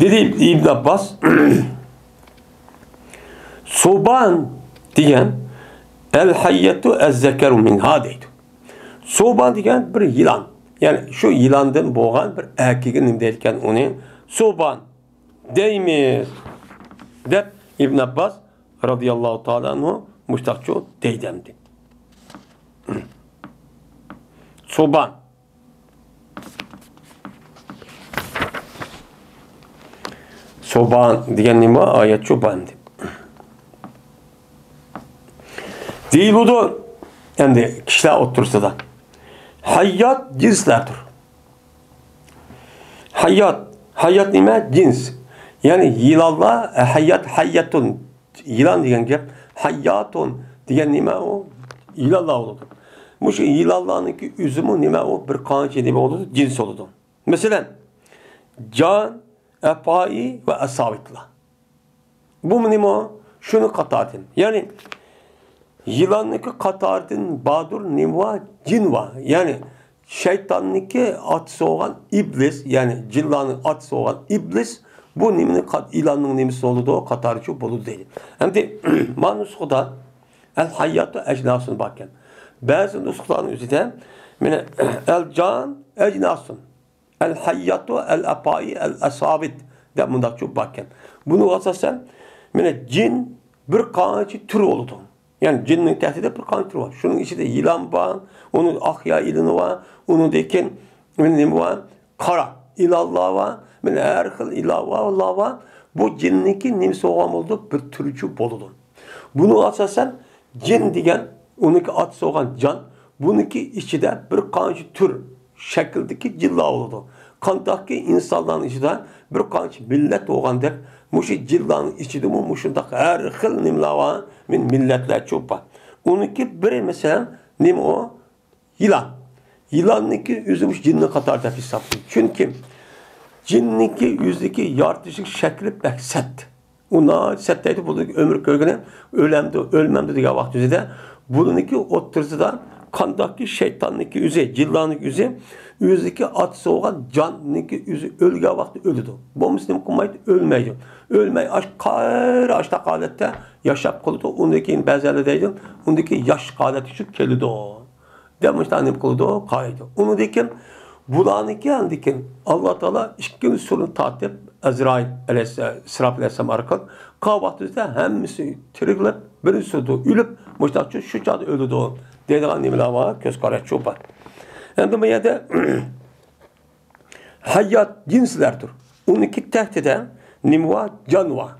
دېدى ئىبن ئابباس، سۇبان دېگەن، ئەل ھەييەتۇ ئەززەكەرۇ مىنھا دەيدۇ. سۇبان دېگەن بىر يىلان. يەنى شۇ يىلاندىن بولغان بىر ئەركىگە نېمە دەيدىكەن ئۇنى؟ سۇبان دەيمىز، دەپ ئىبن ئابباس رازىياللاھۇ تائالا ئەنھۇ مۇشتاقچۇ دەيدۇ ئەمدى. سۇبان. سۇبان دېگەن نېمە؟ ئايەتچۇ بار ئەمدى. دېيىلىدۇ ئەمدى كىشىلەر ئوتتۇرىسىدا. ھەييات جىنسلەردۇر. ھەييات، ھەييات نېمە؟ جىنس. يەنى يىلانلار، ھەييات، ھەييەتۇن. يىلان دېگەن گەپ، ھەيياتۇن دېگەن نېمە ئۇ؟ يىلانلار بولىدۇ. مۇشۇ يىلانلارنىڭكى ئۆزىمۇ نېمە ئۇ؟ بىر قانچە نېمە بولىدۇ؟ جىنس بولىدۇ. مەسىلەن، جان، ئەپائى ۋە ئەساۋىتلار. بۇمۇ نېمە؟ شۇنىڭ قاتارىدىن. يەنى يىلاننىڭكى قاتارىدىن باردۇر نېمە بار؟ جىن بار. يەنى شەيتاننىڭكى ئاتىسى بولغان ئىبلىس، يەنى جىنلارنىڭ ئاتىسى بولغان ئىبلىس، بۇ نېمىنى قات-، يىلاننىڭ نېمىسى بولىدۇ؟ قاتارىچۇ بولىدۇ دەيدۇ. ئەمدى ما نۇسخىدا ئەل ھەيياتۇ ئەجناسۇن باركەن. بەزى نۇسخىلارنىڭ ئۆزىدە مانا ئەل جان ئەجناسۇن. ئەل ھەيياتۇ، ئەل ئەپائى، ئەل ئەساۋىت دەپ مۇنداقچۇ باركەن. بۇنىڭغا ئاساسەن، مانا جىن بىر قانچە تۈر بولىدۇ. يەنى جىننىڭ تەھدىتى بىر قانچە تۈر بار. شۇنىڭ ئىچىدە يىلان بار، ئۇنىڭ ئەھيا يىلىنى بار، ئۇنىڭدىن كېيىن مانا نېمە بار؟ قارا يىلانلار بار، مانا ھەر خىل يىلانلار بار. بۇ جىننىڭكى نېمىسى بولغان بولىدۇ؟ بىر تۈرىچۇ بولىدۇ. بۇنىڭغا ئاساسەن، جىن دېگەن ئۇنىڭكى ئاتىسى بولغان جان، بۇنىڭكى ئىچىدە بىر قانچە تۈر شەكىلدىكى جىنلار بولىدۇ. قانداقكى ئىنسانلارنىڭ ئىچىدە بىر قانچە مىللەت بولغاندەك، مۇشۇ جىنلارنىڭ ئىچىدىمۇ مۇشۇنداق ھەر خىل نېمىلەر بار، مىللەتلەرچۇ بار. ئۇنىڭكى بىرى، مەسىلەن، نېمە ئۇ؟ يىلان. يىلاننىڭكى ئۆزى مۇشۇ جىننىڭ قاتارى دەپ ھېسابلىنىدۇ. چۈنكى جىننىڭكى ئۆزىدىكى يارىتىلىشلىق شەكلى بەك سەت. ئۇ ناھايىتى سەت دەيدۇ، بۇنىڭ ئۆمۈر كۆرگىنى ئۆلەمدۇ، ئۆلمەمدۇ دېگەن ۋاقىت ئۆزىدە، بۇنىڭكى ئوتتۇرىسىدا قانداقكى شەيتاننىڭكى ئۆزى، جىنلارنىڭكى ئۆزى، ئۆزىدىكى ئاتىسى بولغان جاننىڭكى ئۆزى ئۆلگەن ۋاقىتتا ئۆلىدۇ. بولمىسا نېمە قىلمايدۇ؟ ئۆلمەيدۇ. ئۆلمەي ئاش-، قارا ئاشتاق ھالەتتە ياشاپ قالىدۇ. ئۇندىن كېيىن بەزىلەر دەيدۇ، ئۇندىن كېيىن ياش ھالەتكە چۈشۈپ كېلىدۇ. دەپ مۇشۇنداق نېمە قىلىدۇ، قارايدۇ. ئۇنىڭدىن كېيىن بۇلارنىڭكى ئاندىن كېيىن ئاللا تائالا ئىككىنچى سۈرىنى تارتىپ، ئەزرائىل ئەلەيھىسسالام، ئىسراپىل ئەلەيھىسسالام ئارقىلىق قالغان ۋاقتىمىزدا ھەممىسى تىرىلىپ، بىرىنچى سۈرىدە ئۆلۈپ، مۇشۇنداق شۇ، شۇ چاغدا ئۆلىدۇ دەيدىغان نېمىلەر بار، كۆز قاراشچۇ بار. ئەمدى بۇ يەردە ھايات جىنسلەردۇر. ئۇنىڭكى تەھتىدە نېمە بار؟ جان بار.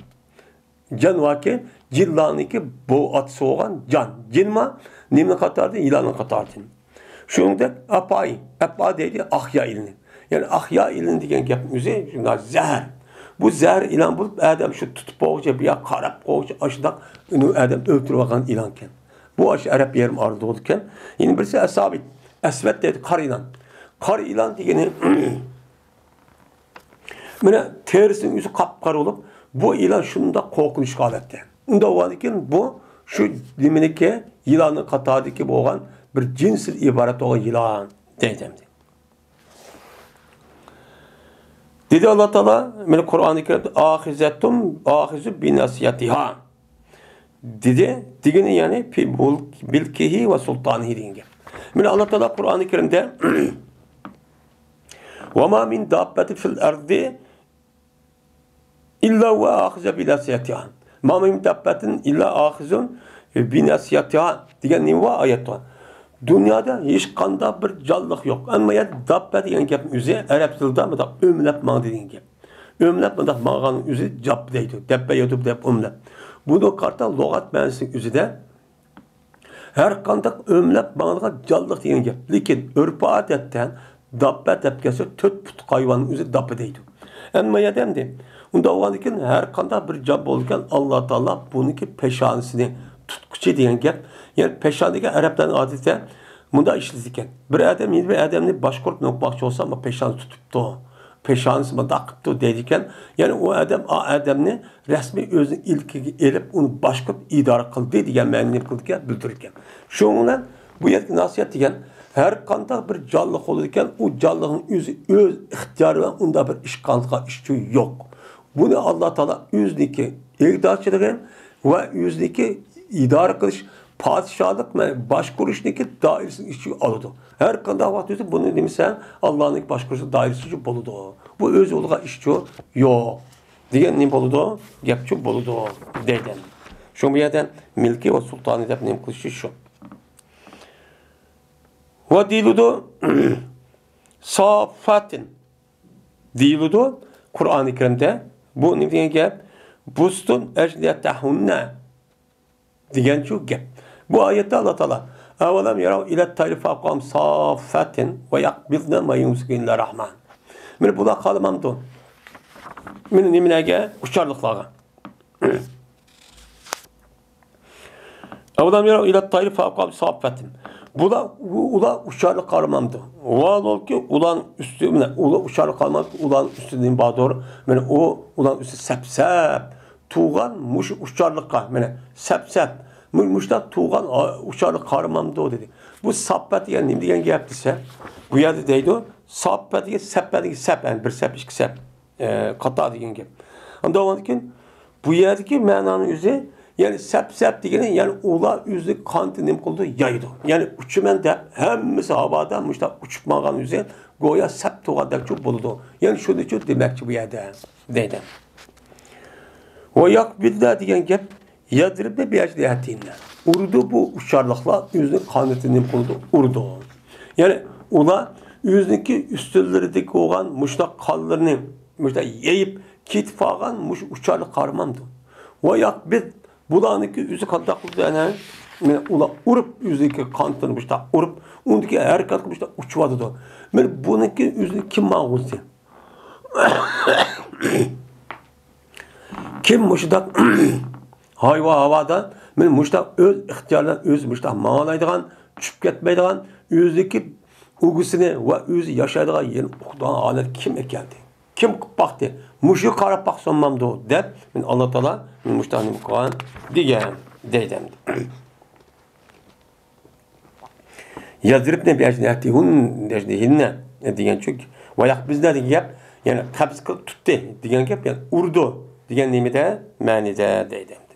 جان باركى، جىنلارنىڭكى بۇ ئاتىسى بولغان جان. جىنما نېمىنىڭ قاتارىدىن؟ يىلاننىڭ قاتارىدىن. شۇنىڭدەك ئەپئاي، ئەپئا دەيدۇ ئەھيا ئىلىنى. يەنى ئەھيا ئىلىنى دېگەن گەپ ئۆزى شۇنداق زەھەر. بۇ زەھەر ئىلان بولۇپ، ئادەم شۇ تۇتۇپ بولغۇچە، بۇ ياققا قاراپ قويغۇچە، ئاشۇنداق ئۇنى ئادەم ئۆلتۈرۈۋالغان ئىلانكەن. بۇ ئاشۇ ئەرەب يېرىم ئارىلىغىدىكەن. يەنە بىرسى ئەسابىت، ئەسۋەت دەيدۇ، قارا يىلان. قارا يىلان دېگىنى مانا تېرىسىنىڭ ئۆزى قاپقارا بولۇپ، بۇ يىلان شۇنداق قورقۇنچلۇق ھالەتتە. ئۇنداق بولغاندىكىن بۇ شۇ نېمىنىكى، يىلاننىڭ قاتارىدىكى بولغان بىر جىنستىن ئىبارەت بولغان يىلان دەيدۇ ئەمدى. دېدى ئاللا تائالا، مانا قۇرئانى كەرىمدە، ئاخىزەتۇم، ئاخىزۇ بىناسىيەتىھا. دېدى، دېگىنى يەنى، في ملك-، ملكه وسلطانه دېگەن گەپ. مانا ئاللا تائالا قۇرئانى كەرىمدە، وما من دابة في الأرض إلا هو آخذ بناصيتها. ما من دابة إلا آخذ بناصيتها دېگەن نېمە بار ئايەتتە؟ دۇنيادا ھېچقانداق بىر جانلىق يوق. ئەمما يەنە داببە دېگەن گەپنىڭ ئۆزى ئەرەب تىلىدا مۇنداق ئۆمىلەپ ماڭدى دېگەن گەپ. ئۆمىلەپ مۇنداق ماڭغاننىڭ ئۆزى داببە دەيدۇ. دەببە يەدۇب دەپ ئۆمىلەپ. بۇنىڭغا قارىتا لۇغەت مەنىسىنىڭ ئۆزىدە ھەر قانداق ئۆمىلەپ ماڭىدىغان جانلىق دېگەن گەپ. لېكىن ئۆرپ-ئادەتتە داببە دەپ كەلسە، تۆت پۇتلۇق ھايۋاننىڭ ئۆزى داببە دەيدۇ. ئەمما يەنە ئەمدى، ئۇنداق بولغاندىكىن، ھەر قانداق بىر جان بولىدىكەن، ئاللا تائالا بۇنىڭكى پېشانىسىنى تۇتقۇچى دېگەن گەپ. يەنى پېشانە دېگەن ئەرەبلەرنىڭ ئادىتىدە مۇنداق ئىشلىتىدىكەن. بىر ئادەم يەنە بىر ئادەمنى باشقۇرۇپ نوقۇماقچى بولسا، مانا پېشانە تۇتۇپتۇ، پېشانىسى مۇنداق قىپتۇ دەيدىكەن. يەنى ئۇ ئادەم ئا ئادەمنى رەسمىي ئۆزىنىڭ ئىلكىگە ئېلىپ، ئۇنى باشقۇرۇپ ئىدارە قىلدى دېگەن مەنىنى نېمە قىلىدىكەن، بىلدۈرىدىكەن. شۇنىڭ بىلەن بۇ يەردىكى ناسىيەت دېگەن ھەر قانداق بىر جانلىق بولىدىكەن، ئۇ جانلىقنىڭ ئۆزى ئۆز ئىختىيارى بىلەن ئۇنداق بىر ئىش قىلىدىغان ئىشچۇ يوق. بۇنى ئاللا تائالا ئۆزىنىڭكى ئىگىدارچىلىقى ۋە ئۆزىنىڭكى ئىدارە قىلىش، پادىشاھلىق ۋە باشقۇرۇشنىڭكى دائىرىسىنىڭ ئىچىگە ئالىدۇ. ھەر قانداق ۋاقىت ئۆزى بۇنى دېمىسە، ئاللانىڭ باشقۇرۇش دائىرىسى بولىدۇ. بۇ ئۆزى بولىدىغان ئىشچۇ يوق. دېگەن نېمە بولىدۇ؟ گەپچۇ بولىدۇ دەيدۇ. شۇ بۇ يەردە مىلكى ۋە سۇلتانى دەپ نېمە قىلىشى شۇ. ۋە دېيىلىدۇ، سافاتىن دېيىلىدۇ قۇرئانى كەرىمدە. بۇ نېمە دېگەن گەپ؟ بۇستۇن ئەجنىھەتەھۇننە دېگەنچۇ گەپ. بۇ ئايەتتە ئاللا تائالا، ئەۋەلەم يەرەۋ ئىلەت تايرى فەۋقەھۇم سافاتىن ۋە يەقبىزنە ما يۇمسىكۇنە ئىللا رەھمان. مانا بۇلار قارىمامدۇ؟ مانا نېمىلەرگە؟ ئۇچارلىقلارغا. ئەۋەلەم يەرەۋ ئىلەت تايرى فەۋقەھۇم سافاتىن. بۇلار، ئۇ-، ئۇلار ئۇچارلىق قارىمامدۇ؟ ۋاھالبۇكى، ئۇلارنىڭ ئۈستى، مانا، ئۇلار ئۇچارلىق قارىمامدۇ؟ ئۇلارنىڭ ئۈستىدىن باردۇر. مانا ئۇ، ئۇلارنىڭ ئۈستى سەپسەپ تۇغان مۇشۇ ئۇچارلىققا، مانا، سەپسەپ، مۇ-، مۇشۇنداق تۇغان، ئا، ئۇچارلىق قارىمامدۇ دېدى. بۇ ساپپە دېگەن نېمە دېگەن گەپ دېسە، بۇ يەردە دەيدۇ، ساپپە دېگەن سەپپە دېگەن سەپ، يەنى بىر سەپ، ئىككى سەپ، ئە، قاتار دېگەن گەپ. ئاندىن كېيىن بۇ يەردىكى مەنانىڭ ئۆزى، يەنى سەپسەپ دېگىنى، يەنى ئۇلار ئۆزىنىڭ قانىتىنى نېمە قىلىدۇ؟ يايىدۇ. يەنى ئۇچىمەن دەپ ھەممىسى ھاۋادا مۇشۇنداق ئۇچۇپ ماڭغان ئۆزى گويا سەپ تۇغاندەكچۇ بولىدۇ. يەنى شۇنىچۇ دېمەكچى بۇ يەردە دەيدۇ. ۋە يەقبىزنە دېگەن گەپ، يەدرىبنە بىئەجنىھەتىھىننە. ئۇرىدۇ بۇ ئۇچارلىقلار ئۆزىنىڭ قانىتىنى نېمە قىلىدۇ؟ ئۇرىدۇ. يەنى ئۇلار ئۆزىنىڭكى ئۈستۈنلىرىدىكى بولغان مۇشۇنداق قانلىرىنى مۇشۇنداق يېيىپ كېتىپ قالغان مۇشۇ ئۇچارلىق قارىمامدۇ؟ ۋە يەقبىز، بۇلارنىڭكى ئۆزى قانداق قىلىدۇ ئەنە؟ مانا ئۇلار ئۇرۇپ، ئۆزىنىڭكى قانىتىنى مۇشۇنداق ئۇرۇپ، ئۇنىڭكى ھەرىكەت قىلىپ مۇشۇنداق ئۇچۇۋاتىدۇ. مانا بۇنىڭكى ئۆزىنى كىم ماڭغۇزدى؟ كىم مۇشۇنداق ھايۋا ھاۋادا، مەن مۇشۇنداق ئۆز ئىختىيارى بىلەن ئۆزى مۇشۇنداق ماڭالايدىغان، چۈشۈپ كەتمەيدىغان، ئۆزىدىكى ئۇگىسىنى ۋە ئۆزى ياشايدىغان يېرىنى ئۇقىدىغان ھالەت كىم ئەكەلدى؟ كىم قىلىپ باقتى؟ مۇشۇ قاراپ باقسا بولمامدۇ دەپ، مەن ئاللا تائالا مۇشۇنداق نېمە قىلغان دېگەن دەيدۇ ئەمدى. يەزرىبنى بىئەجنىھەتىھىننە دېگەن چۈنكى، ۋەيەقبىزنە دېگەن گەپ، يەنى قەبز قىلىپ تۇتتى دېگەن گەپ، يەنى ئۇردى دېگەن نېمىدە؟ مەنىدە دەيدۇ ئەمدى.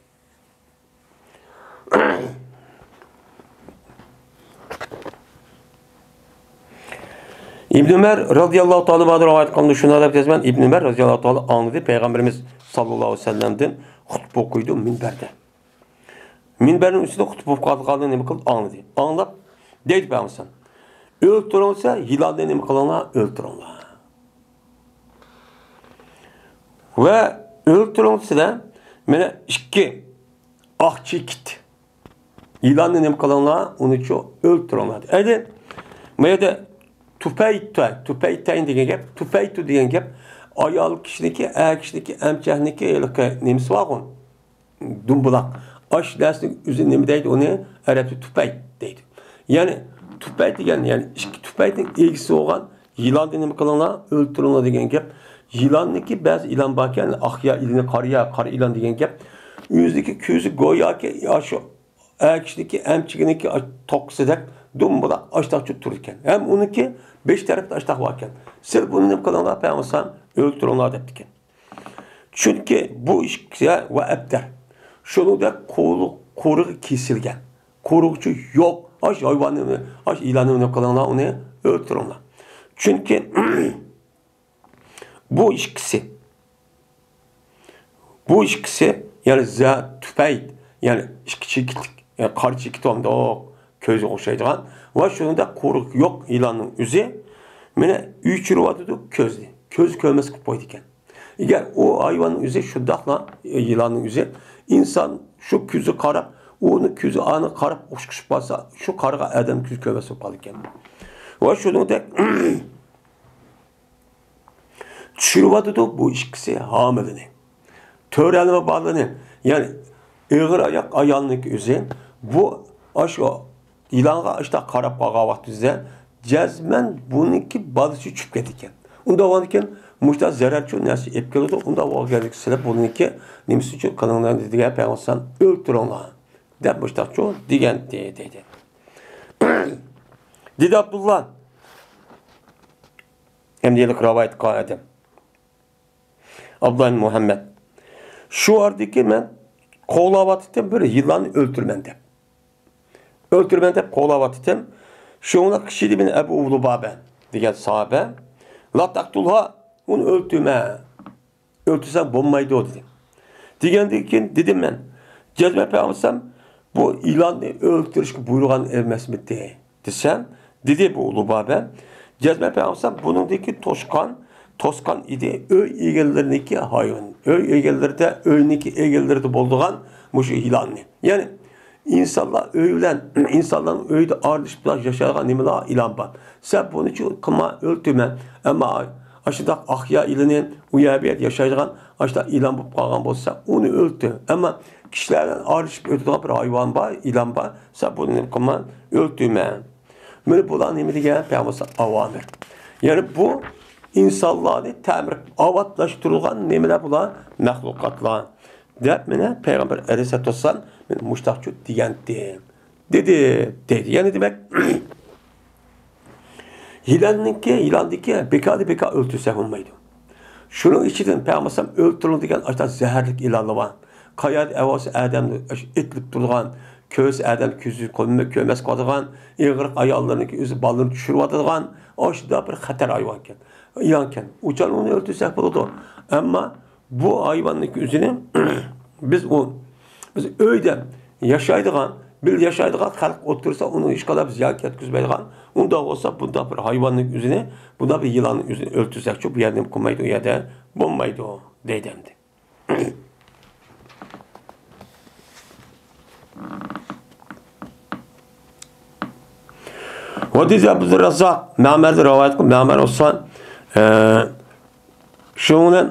ئىبن ئۆمەر رازىياللاھۇ تائالا ئەنھۇدىن رىۋايەت قىلىنىدۇ، شۇنداق دەپ يازىمەن، ئىبن ئۆمەر رازىياللاھۇ تائالا ئاڭلىدى، پەيغەمبىرىمىز ساللاللاھۇ ئەلەيھى ۋەسەللەمدىن خۇتبە ئوقۇيدۇ مىنبەردە. مىنبەرنىڭ ئۈستىدە خۇتبە ئوقۇپ قالغانلىقىنى نېمە قىلدى؟ ئاڭلىدى. ئاڭلاپ، دەيدۇ پەيغەمبەر، ئۆلتۈرۈڭلار، يىلاننى نېمە قىلىڭلار؟ ئۆلتۈرۈڭلار. ۋە ئۆلتۈرۈڭلار دېسە، مانا ئىككى ئاق چېكىت يىلاننى نېمە قىلىڭلار؟ ئۇنىچۇ ئۆلتۈرۈڭلار. ئەيدى، ما يەردە تۇپەيتە، تۇپەيتەين دېگەن گەپ، تۇپەيتۇ دېگەن گەپ، ئايال كىشىنىڭكى، ئەر كىشىنىڭكى، ئەمچەكنىڭكى ھېلىقى نېمىسى بارغۇ؟ دۇمبىلاق. ئاش نەرسىنىڭ ئۆزى نېمە دەيدۇ ئۇنى؟ ئەرەبچە تۇپەيت دەيدۇ. يەنى تۇپەيت دېگەن، يەنى ئىككى تۇپەيتنىڭ ئىگىسى بولغان يىلاننى نېمە قىلىڭلار؟ ئۆلتۈرۈڭلار دېگەن گەپ. يىلاننىڭكى بەزى يىلان باركەن، ئاقيا يىلىنى، قارىيا، قارا يىلان دېگەن گەپ. ئۆزىنىڭكى كۆزى گوياكى يا شۇ ئەر كىشىنىڭكى ئەمچىكىنىڭكى توقىسىدەك دۇمبىلاق ئاشتاقچە تۇرىدىكەن. ھەم ئۇنىڭكى بېشى تەرەپتە ئاشتاق باركەن. سىلەر بۇنى نېمە قىلىڭلار، پەيغەمبەر ئەلەيھىسسالام؟ ئۆلتۈرۈڭلار دەپتىكەن. چۈنكى بۇ ئىككىسى ۋە ئەبتەر. شۇنىڭدەك قورۇق-، قورۇقى كېسىلگەن. قورۇقچە يوق. ئاش ھايۋاننى، ئاش يىلاننى نېمە قىلىڭلار، ئۇنى ئۆلتۈرۈڭلار. چۈنكى بۇ ئىككىسى، بۇ ئىككىسى، يەنى زە-، تۈپەيت، يەنى ئىككى چېكىتلىك، يەنى قارا چېكىت بولمىدۇق، كۆزگە ئوخشايدىغان ۋە شۇنىڭدەك قورۇق يوق يىلاننىڭ ئۆزى، مانا ئۆچۈرۈۋاتىدۇ كۆزنى. كۆز كۆرمەس قىلىپ قويىدىكەن. ئەگەر ئۇ ھايۋاننىڭ ئۆزى شۇنداقلا، يىلاننىڭ ئۆزى، ئىنسان شۇ كۆزى قاراپ، ئۇنىڭ كۆزى ئاڭا قاراپ ئۇچقۇشۇپ قالسا، شۇ قارىغان ئادەم كۆز كۆرمەس بولۇپ قالىدىكەن. ۋە شۇنىڭدەك چۈشۈرۈۋاتىدۇ بۇ ئىككىسى ھامىلىنى. تۆرەلمە بالىنى، يەنى ئېغىر ئاياق ئايالنىڭكى ئۆزى، بۇ ئاشۇ يىلانغا ئاشتا قاراپ قالغان ۋاقتىمىزدا جەزمەن بۇنىڭكى بالىسى چۈشۈپ كېتىدىكەن. ئۇنداق بولغاندىكىن مۇشۇنداق زەرەرچۇ نەرسە ئېلىپ كېلىدۇ. ئۇنداق بولغاندىكىن سىلەر بۇنىڭكى نېمىسى ئۈچۈن قىلىڭلار دېگەن پەيغەمبەر ئۆلتۈرۈڭلار دەپ مۇشۇنداقچۇ دېگەنتى دەيدۇ. دېدى ئابدۇللا. ئەمدى ھېلىقى رىۋايەت قىلغان ئادەم. ئابدۇللا ئىبن مۇھەممەد. شۇ ئارىدىكى مەن قوغلاۋاتىتتىم بىر يىلاننى ئۆلتۈرىمەن دەپ. ئۆلتۈرىمەن دەپ قوغلاۋاتىتتىم. شۇڭلاشقا قىشىدە مېنى ئەبۇ لۇبابە دېگەن ساھابە، لا تەقتۇلھا، ئۇنى ئۆلتۈرمە. ئۆلتۈرسەڭ بولمايدۇ دېدى. دېگەندىن كېيىن دېدىم مەن، جەزمەن پەيغەمبەر بۇ يىلاننى ئۆلتۈرۈشكە بۇيرۇغان ئەمەسمىدى؟ دېسەم، دېدى بۇ لۇبابە، جەزمەن پەيغەمبەر بۇنىڭدىكى توسقان، توسقان ئىدى، ئۆي ئىگىلىرىنىڭكى ھايۋىنى. ئۆي ئىگىلىرىدە، ئۆينىڭكى ئىگىلىرىدە بولىدىغان مۇشۇ يىلاننى. يەنى ئىنسانلار ئۆي بىلەن، ئىنسانلارنىڭ ئۆيىدە ئارىلىشىپ ياشايدىغان نېمىلا يىلان بار. سەن بۇنى چۈ-، قىلما، ئۆلتۈرمە. ئەمما ئاشۇنداق ئاقيا يىلىنى، ئۇ يەر بۇ يەردە ياشايدىغان ئاشۇنداق يىلان بولۇپ قالغان بولسا، ئۇنى ئۆلتۈر. ئەمما كىشىلەر بىلەن ئارىلىشىپ ئۆتىدىغان بىر ھايۋان بار، يىلان بار. سەن بۇنى نېمە قىلما، ئۆلتۈرمە. مانا بۇلار نېمە دېگەن؟ پەيغەمبەر ئاۋامىر. يەنى بۇ ئىنسانلارنى تەمىر ئاۋاتلاشتۇرىدىغان نېمىلەر بۇلار؟ مەخلۇقاتلار. دەپ مانا پەيغەمبەر ئەلەيھىسسالاتۇ ۋەسسالام مانا مۇشتاقچۇ دېگەنتى. دېدى، دەيدۇ. يەنى دېمەك، يىلاننىڭكى، يىلاندىكى بىكاردىن بىكار ئۆلتۈرسە بولمايدۇ. شۇنىڭ ئىچىدىن پەيغەمبەر ئەلەيھىسسالام ئۆلتۈرۈڭ دېگەن ئاشۇنداق زەھەرلىك يىلانلار بار. قايەردە ئەۋەتسە ئادەمنى ئېتىلىپ تۇرىدىغان، كۆرسە ئادەم كۆزى كۆرمەس قىلىدىغان، ئېغىرقى ئاياللىرىنىڭكى ئۆزى بالىلىرىنى چۈشۈرۈۋاتىدىغان، ئاشۇنداق بىر خەتەر ھايۋانكەن. يىلانكەن. ئۇچان ئۇنى ئۆلتۈرسەك بولىدۇ. ئەمما بۇ ھايۋاننىڭكى ئۆزىنى بىز ئۇ، بىز ئۆيدە ياشايدىغان، بىللە ياشايدىغان خەلق ئولتۇرسا، ئۇنىڭ ھېچقانداق زىيان يەتكۈزمەيدىغان، ئۇنداق بولسا، بۇنداق بىر ھايۋاننىڭ ئۆزىنى، بۇنداق بىر يىلاننىڭ ئۆزىنى ئۆلتۈرسەكچۇ، بۇ يەردە نېمە قىلمايدۇ، ئۇ يەردە بولمايدۇ، دەيدۇ ئەمدى. ۋە دېدى ئابدۇرراززاق، مەمەردىن رىۋايەت قىلىپ، مەمەر بولسا، ئە، شۇنىڭ بىلەن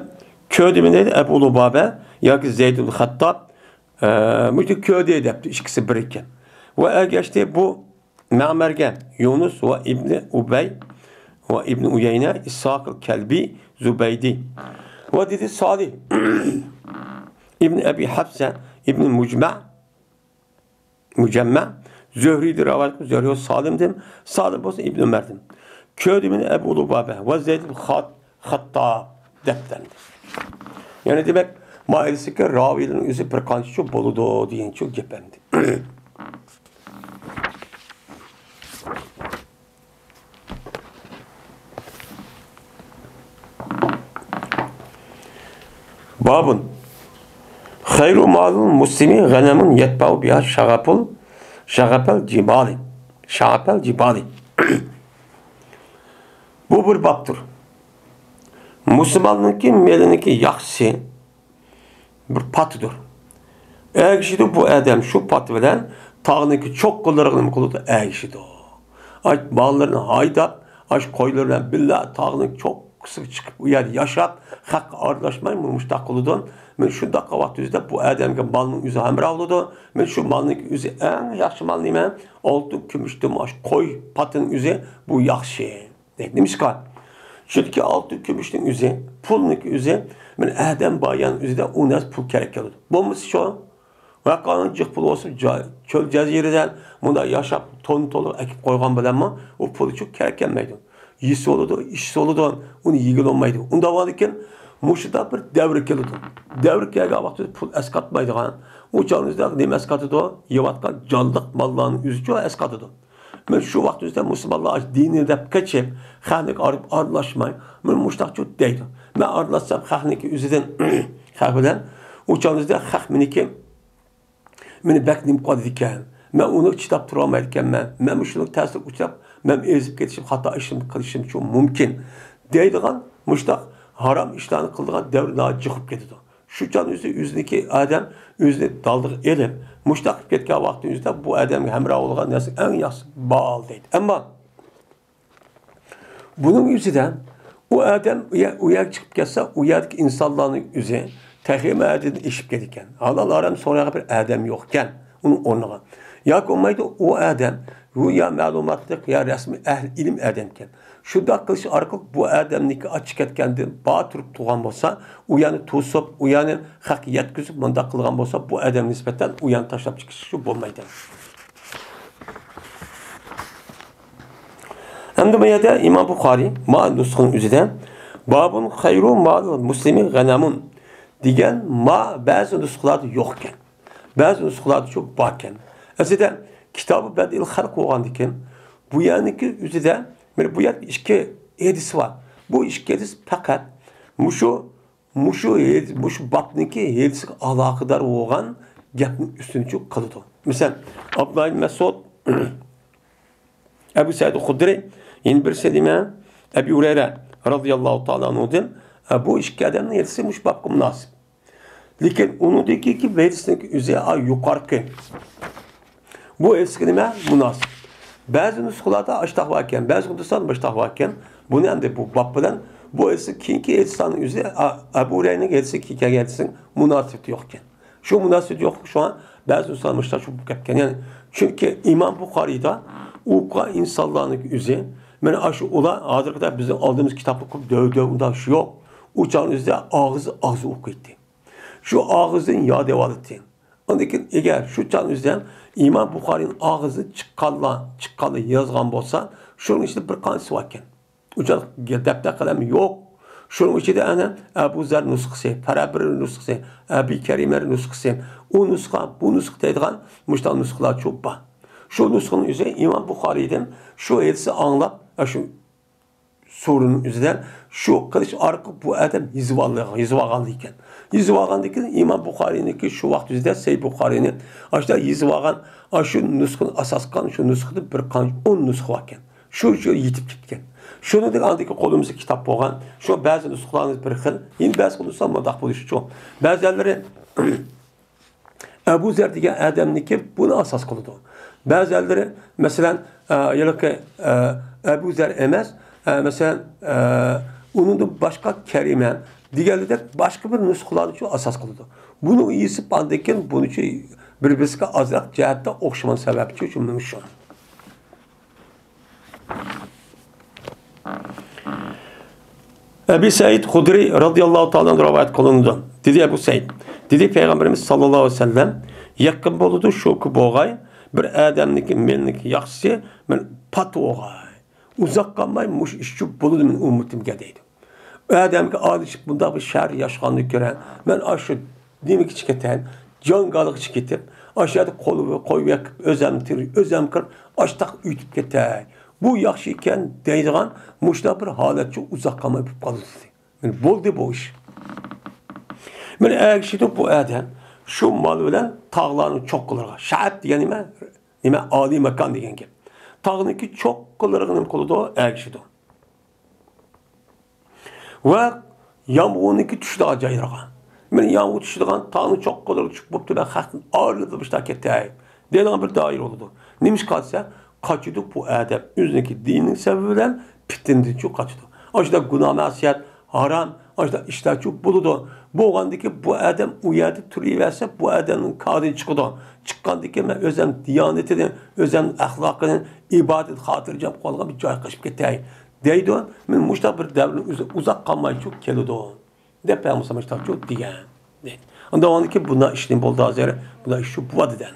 كۆردىمۇ دەيدۇ ئەبۇ لۇبابە ياكى زەيدۇل خەتتاب، ئە، مۇشۇ كۆردى دەپتۇ، ئىككىسى بىر ئىكەن. ۋە ئەگەشتى بۇ مەمەرگە يۇنۇس ۋە ئىبنى ئۇبەي ۋە ئىبنى ئۇيەينە، ئىسھاق كەلبى، زۇبەيدى. ۋە دېدى سالىھ ئىبنى ئەبى ھەپسە ئىبنى مۇجمە، مۇجەممە، زۆھرىدىن رىۋايەت قىلىپ، زۆھرى سالىمدىن، سالىم بولسا ئىبنى ئۆمەردىن. كۆردى مېنى ئەبۇ لۇبابە ۋە زەيدۇل خەت-، خەتتاب دەپتۇ. يەنى دېمەك، مايىلسىكى راۋىيلىرىنىڭ ئۆزى بىر قانچىچۇ بولىدۇ دېگەنچۇ گەپ ئەمدى. بابۇن. خەيرۇ مالىل مۇسلىمى غەنەمۇن يەتبەئۇ بىھا شەغەپۇل، شەغەپەل جىبالى. شەغەپەل جىبالى. بۇ بىر بابتۇر. مۇسۇلماننىڭكى مېلىنىڭكى ياخشىسى بىر پاتىدۇر. ئەگىشىدۇ بۇ ئادەم شۇ پات بىلەن تاغنىڭكى چوققىلىرىغا نېمە قىلىدۇ؟ ئەگىشىدۇ. ئاش ماللىرىنى ھايداپ، ئاش قويلىرى بىلەن بىللە تاغنىڭ چوققىسىغا چىقىپ، ئۇ يەردە ياشاپ، خەققە ئارىلاشماي مۇشۇنداق قىلىدۇ. مانا شۇنداق ۋاقىت يۈزىدە بۇ ئادەمگە مالنىڭ ئۆزى ھەمراھ بولىدۇ. مانا شۇ مالنىڭ ئۆزى ئەڭ ياخشى مال نېمە؟ ئالتۇن، كۈمۈشتىن ئاش قوي پاتىنىڭ ئۆزى بۇ ياخشى. نېمىشقا؟ چۈنكى ئالتۇن كۈمۈشنىڭ ئۆزى، پۇلنىڭكى ئۆزى، مانا ئادەم بار يەرنىڭ ئۆزىدە ئۇ نەرسە پۇل كېرەك كېلىدۇ. بولمىسا شۇ، ۋەقانىڭ جىق پۇل بولسا، جا-، چۆل جەزىرىدىن مۇنداق ياشاپ، تون تولۇق ئەكىپ قويغان بىلەنمۇ ئۇ پۇل ئۈچۈن كېرەك كەلمەيدۇ. يېسە بولىدۇ، ئىچسە بولىدۇ، ئۇنى يېگىلى بولمايدۇ. ئۇنداق بولغاندىكىن مۇشۇنداق بىر دەۋر كېلىدۇ. دەۋر كەلگەن ۋاقتىدا پۇل ئەسقاتمايدىغان، ئۇ چاغنىڭ ئۆزىدە نېمە ئەسقاتىدۇ؟ يەۋاتقان جانلىق ماللارنىڭ ئۆزىچۇ ئەسقاتىدۇ. مەن شۇ ۋاقىت ئۆزىدە مۇسۇلمانلار دىنىنى دەپ قېچىپ، خەقنى ئارىلاشماي، مەن مۇشۇنداقچۇ دەيدۇ. مەن ئارىلاشسام خەقنىڭكى ئۆزىدىن، خەق بىلەن ئۇ چاغنىڭ ئۆزىدە خەق مېنىڭكى، مېنى بەك نېمە قىلىدىكەن. مەن ئۇنى چىداپ تۇرالمايدىكەنمەن. مەن مۇشۇنىڭ تەسىرىگە ئۇچراپ، مەن ئېزىپ كېتىشىم، خاتا ئىشنى قىلىشىمچۇ مۇمكىن دەيدىغان مۇشۇنداق ھارام ئىشلارنى قىلىدىغان دەۋر ناھايىتى جىق بولۇپ كېتىدۇ. شۇ چاغ ئۆزى ئۆزىنىڭكى ئادەم ئۆزىنى دالدىغا ئېلىپ، مۇشۇنداق قىلىپ كەتكەن ۋاقتىنىڭ ئۆزىدە بۇ ئادەمگە ھەمراھ بولغان نەرسە ئەڭ ياخشى بال دەيدۇ. ئەمما بۇنىڭ ئۆزىدە ئۇ ئادەم ئۇ يە-، ئۇ يەرگە چىقىپ كەتسە، ئۇ يەردىكى ئىنسانلارنىڭ ئۆزى تېخىمۇ ھەددىدىن ئېشىپ كېتىدىكەن. ھالال ھارام سورىغان بىر ئادەم يوقكەن ئۇنىڭ ئورنىغا. ياكى بولمايدۇ، ئۇ ئادەم بۇ يا مەلۇماتلىق، يا رەسمىي ئەھلى ئىلىم ئادەمكەن. شۇنداق قىلىش ئارقىلىق بۇ ئادەمنىڭكى ئاچچىق كەتكەندىن بار تۇرۇپ تۇرغان بولسا، ئۇ يەرنى توسۇپ، ئۇ يەرنى خەققە يەتكۈزۈپ، مۇنداق قىلغان بولسا، بۇ ئادەمگە نىسبەتەن ئۇ يەرنى تاشلاپ چىقىش بولمايدۇ. ئەمدى بۇ يەردە ئىمام بۇخارىي ما نۇسخىنىڭ ئۆزىدە بابۇن خەيرۇ مال مۇسلىمى غەنەمۇن دېگەن ما بەزى نۇسخىلاردا يوق ئىكەن. بەزى نۇسخىلاردا شۇ بار ئىكەن. ئەسلىدە كىتابى بەدىئىل خەلق بولغاندىكىن، بۇ يەرنىڭكى ئۆزىدە، مانا بۇ يەردە ئىككى ھەدىس بار. بۇ ئىككى ھەدىس پەقەت مۇشۇ، مۇشۇ ھەدىس، مۇشۇ بابنىڭكى ھەدىسىگە ئالاقىدار بولغان گەپنى ئۈستۈنچە قىلىدۇ. مەسىلەن، ئابدۇللا ئىبن مەسئۇد، ئەبۇ سەئىد خۇدرى، يەنە بىرسى نېمە؟ ئەبۇ ھۇرەيرە رازىياللاھۇ تائالا ئەنھۇدىن، ئە، بۇ ئىككى ئادەمنىڭ ھەدىسى مۇشۇ بابقا مۇناسىپ. لېكىن ئۇنىڭدىكى ھەدىسنىڭ ئۆزى، ئا، يۇقىرىقى. بۇ ھەدىسكە نېمە؟ مۇناسىپ. بەزى نۇسخىلاردا ئاشتاق بار ئىكەن، بەزى نۇسخىلاردا مۇشتاق بار ئىكەن. بۇنى ئەمدى بۇ باب بىلەن بۇ ھەدىسنىڭ كېيىنكى ھەدىسلارنىڭ ئۆزى، ئا، ئەبۇ ھۇرەيرىنىڭ ھەدىسىگە كەلگەن ھەدىسنىڭ مۇناسىۋىتى يوق ئىكەن. شۇ مۇناسىۋىتى يوقلۇقى شۇڭا بەزى نۇسخىلار مۇشتاق شۇ بولۇپ كەتكەن. يەنى، چۈنكى ئىمام بۇخارىيدا ئوقۇغان ئىنسانلارنىڭ ئۆزى، مانا ئاشۇ ئۇلار ھازىرقىدەك بىزنىڭ ئالدىمىزدا كىتابلار قويۇپ دەۋ-دەۋ ئۇنداق ئىش يوق. ئۇ چاغنىڭ ئۆزىدە ئاغزى ئاغزى ئوقۇيتتى. شۇ ئاغزىدىن ياد ئېۋالاتتى. ئاندىن كېيىن ئەگەر شۇ چاغنىڭ ئۆزىدە ئىمام بۇخارىينىڭ ئاغزىدىن چىققانلا، چىققانلا يازغان بولسا، شۇنىڭ ئىچىدە بىر قانچىسى بار ئىكەن. ئۇ چاغ دەپتەر قەلەم يوق. شۇنىڭ ئىچىدە ئەنە ئەبۇ زەر نۇسخىسى، پەرەبىر نۇسخىسى، ئەبى كەرىمە نۇسخىسى، ئۇ نۇسخا، بۇ نۇسخا دەيدىغان مۇشۇنداق نۇسخىلار چوپ بار. شۇ نۇسخىنىڭ ئۆزى ئىمام بۇخارىيدىن شۇ ھەدىسنى ئاڭلاپ، ئاشۇ سورۇننىڭ ئۆزىدە شۇ قىلىش ئارقىلىق بۇ ئادەم يېزىۋالغان، يېزىۋالغان ئىكەن. يېزىۋالغاندىن كېيىن ئىمام بۇخارىينىڭكى شۇ ۋاقىت ئۆزىدە سەھىھ بۇخارىينى ئاشۇنداق يېزىۋالغان، ئاشۇ نۇسخىنى ئاساس قىلغان، شۇ نۇسخىدا بىر قانچە ئون نۇسخا بار ئىكەن. شۇ، شۇ يېتىپ كەتكەن. شۇنىڭدىن ئاندىكى قولىمىزدا كىتاب بولغان. شۇ بەزى نۇسخىلارنىڭ بىر خىل، يەنە بەزى نۇسخا مۇنداق بولۇشىچۇ. بەزىلىرى ئەبۇ زەر دېگەن ئادەمنىڭكى بۇنى ئاساس قىلىدۇ. بەزىلىرى، مەسىلەن، ئە، ھېلىقى، ئە، ئەبۇ زەر ئەمەس، ئە، مەسىلەن، ئە، ئۇنىڭدىن باشقا كەرىمە، دېگەنلىدەك باشقا بىر نۇسخىلارنىچۇ ئاساس قىلىدۇ. بۇنى يېزىپ، ئاندىن كېيىن بۇنىچۇ بىر-بىرسىگە ئازراق جەھەتتە ئوخشىمىغان سەۋەبچۇ شۇ مۇشۇ. ئەبى سەئىد خۇدرى رەزىيەللاھۇ تائالا ئەنھۇ رىۋايەت قىلىنىدۇ. دېدى ئەبۇ سەئىد، دېدى پەيغەمبىرىمىز ساللاللاھۇ ئەلەيھى ۋەسەللەم، يېقىن بولىدۇ شۇكى بولغاي، بىر ئادەمنىڭكى مېلىنىڭكى ياخشىسى مەن پات بولغاي. ئۇزاق قالماي مۇشۇ ئىشچۇ بولىدۇ مېنىڭ ئۈممىتىمگە دەيدۇ. ئادەمگە ئادىشىپ بۇنداق بىر شەھەر ياشىغاننى كۆرە، مەن ئاشۇ نېمىگىچە كېتەي، جاڭگالغىچە كېتىپ، ئاشۇ يەردە قول قويۇپ يېقىپ، ئۆزەم تىر-، ئۆزەم كىر، ئاشتاق ئۆتۈپ كېتەي. بۇ ياخشى ئىكەن دەيدىغان مۇشۇنداق بىر ھالەتچۇ ئۇزاق قالماي بولۇپ قالدى دېدى. مانا بولدى بۇ ئىش. مانا ئەگىشىدۇ بۇ ئادەم شۇ مال بىلەن تاغلارنىڭ چوققىلىرىغا. شەئەب دېگەن نېمە؟ نېمە؟ ئالىي ماكان دېگەن گەپ. تاغنىڭكى چوققىلىرىغا نېمە قىلىدۇ؟ ئەگىشىدۇ. ۋە يامغۇرنىڭكى چۈشىدىغان جايلىرىغا. مانا يامغۇر چۈشىدىغان تاغنىڭ چوققىلىرىغا چۈشۈپ بوپتۇ، مەن خەقتىن ئايرىلىپ باشلاپ كېتەي دەيدىغان بىر دائىرە بولىدۇ. نېمىشقا دېسە، قاچىدۇ بۇ ئادەم ئۆزىنىڭكى دىنىنىڭ سەۋەبى بىلەن پىتنىدىنچۇ قاچىدۇ. ئاشۇنداق گۇناھ مەسىيەت، ھارام، ئاشۇنداق ئىشلارچۇ بولىدۇ. بولغاندىكى بۇ ئادەم ئۇ يەردە تۇرۇۋەرسە، بۇ ئادەمنىڭ كارىدىن چىقىدۇ. چىققاندىكى مەن ئۆزەم دىيانىتىنى، ئۆزەم ئەخلاقىنى، ئىبادەت خاتىرجەم قىلغان بىر جايغا قېچىپ كېتەي دەيدۇ. مانا مۇشۇنداق بىر دەۋرنىڭ ئۆزى ئۇزاق قالمايچۇ كېلىدۇ. دەپ پەيغەمبەر مۇشتاقچۇ دېگەن. ئاندىن كېيىن بۇنداق ئىش نېمە بولدى ھازىر؟ بۇنداق ئىش شۇ بولدى دەن.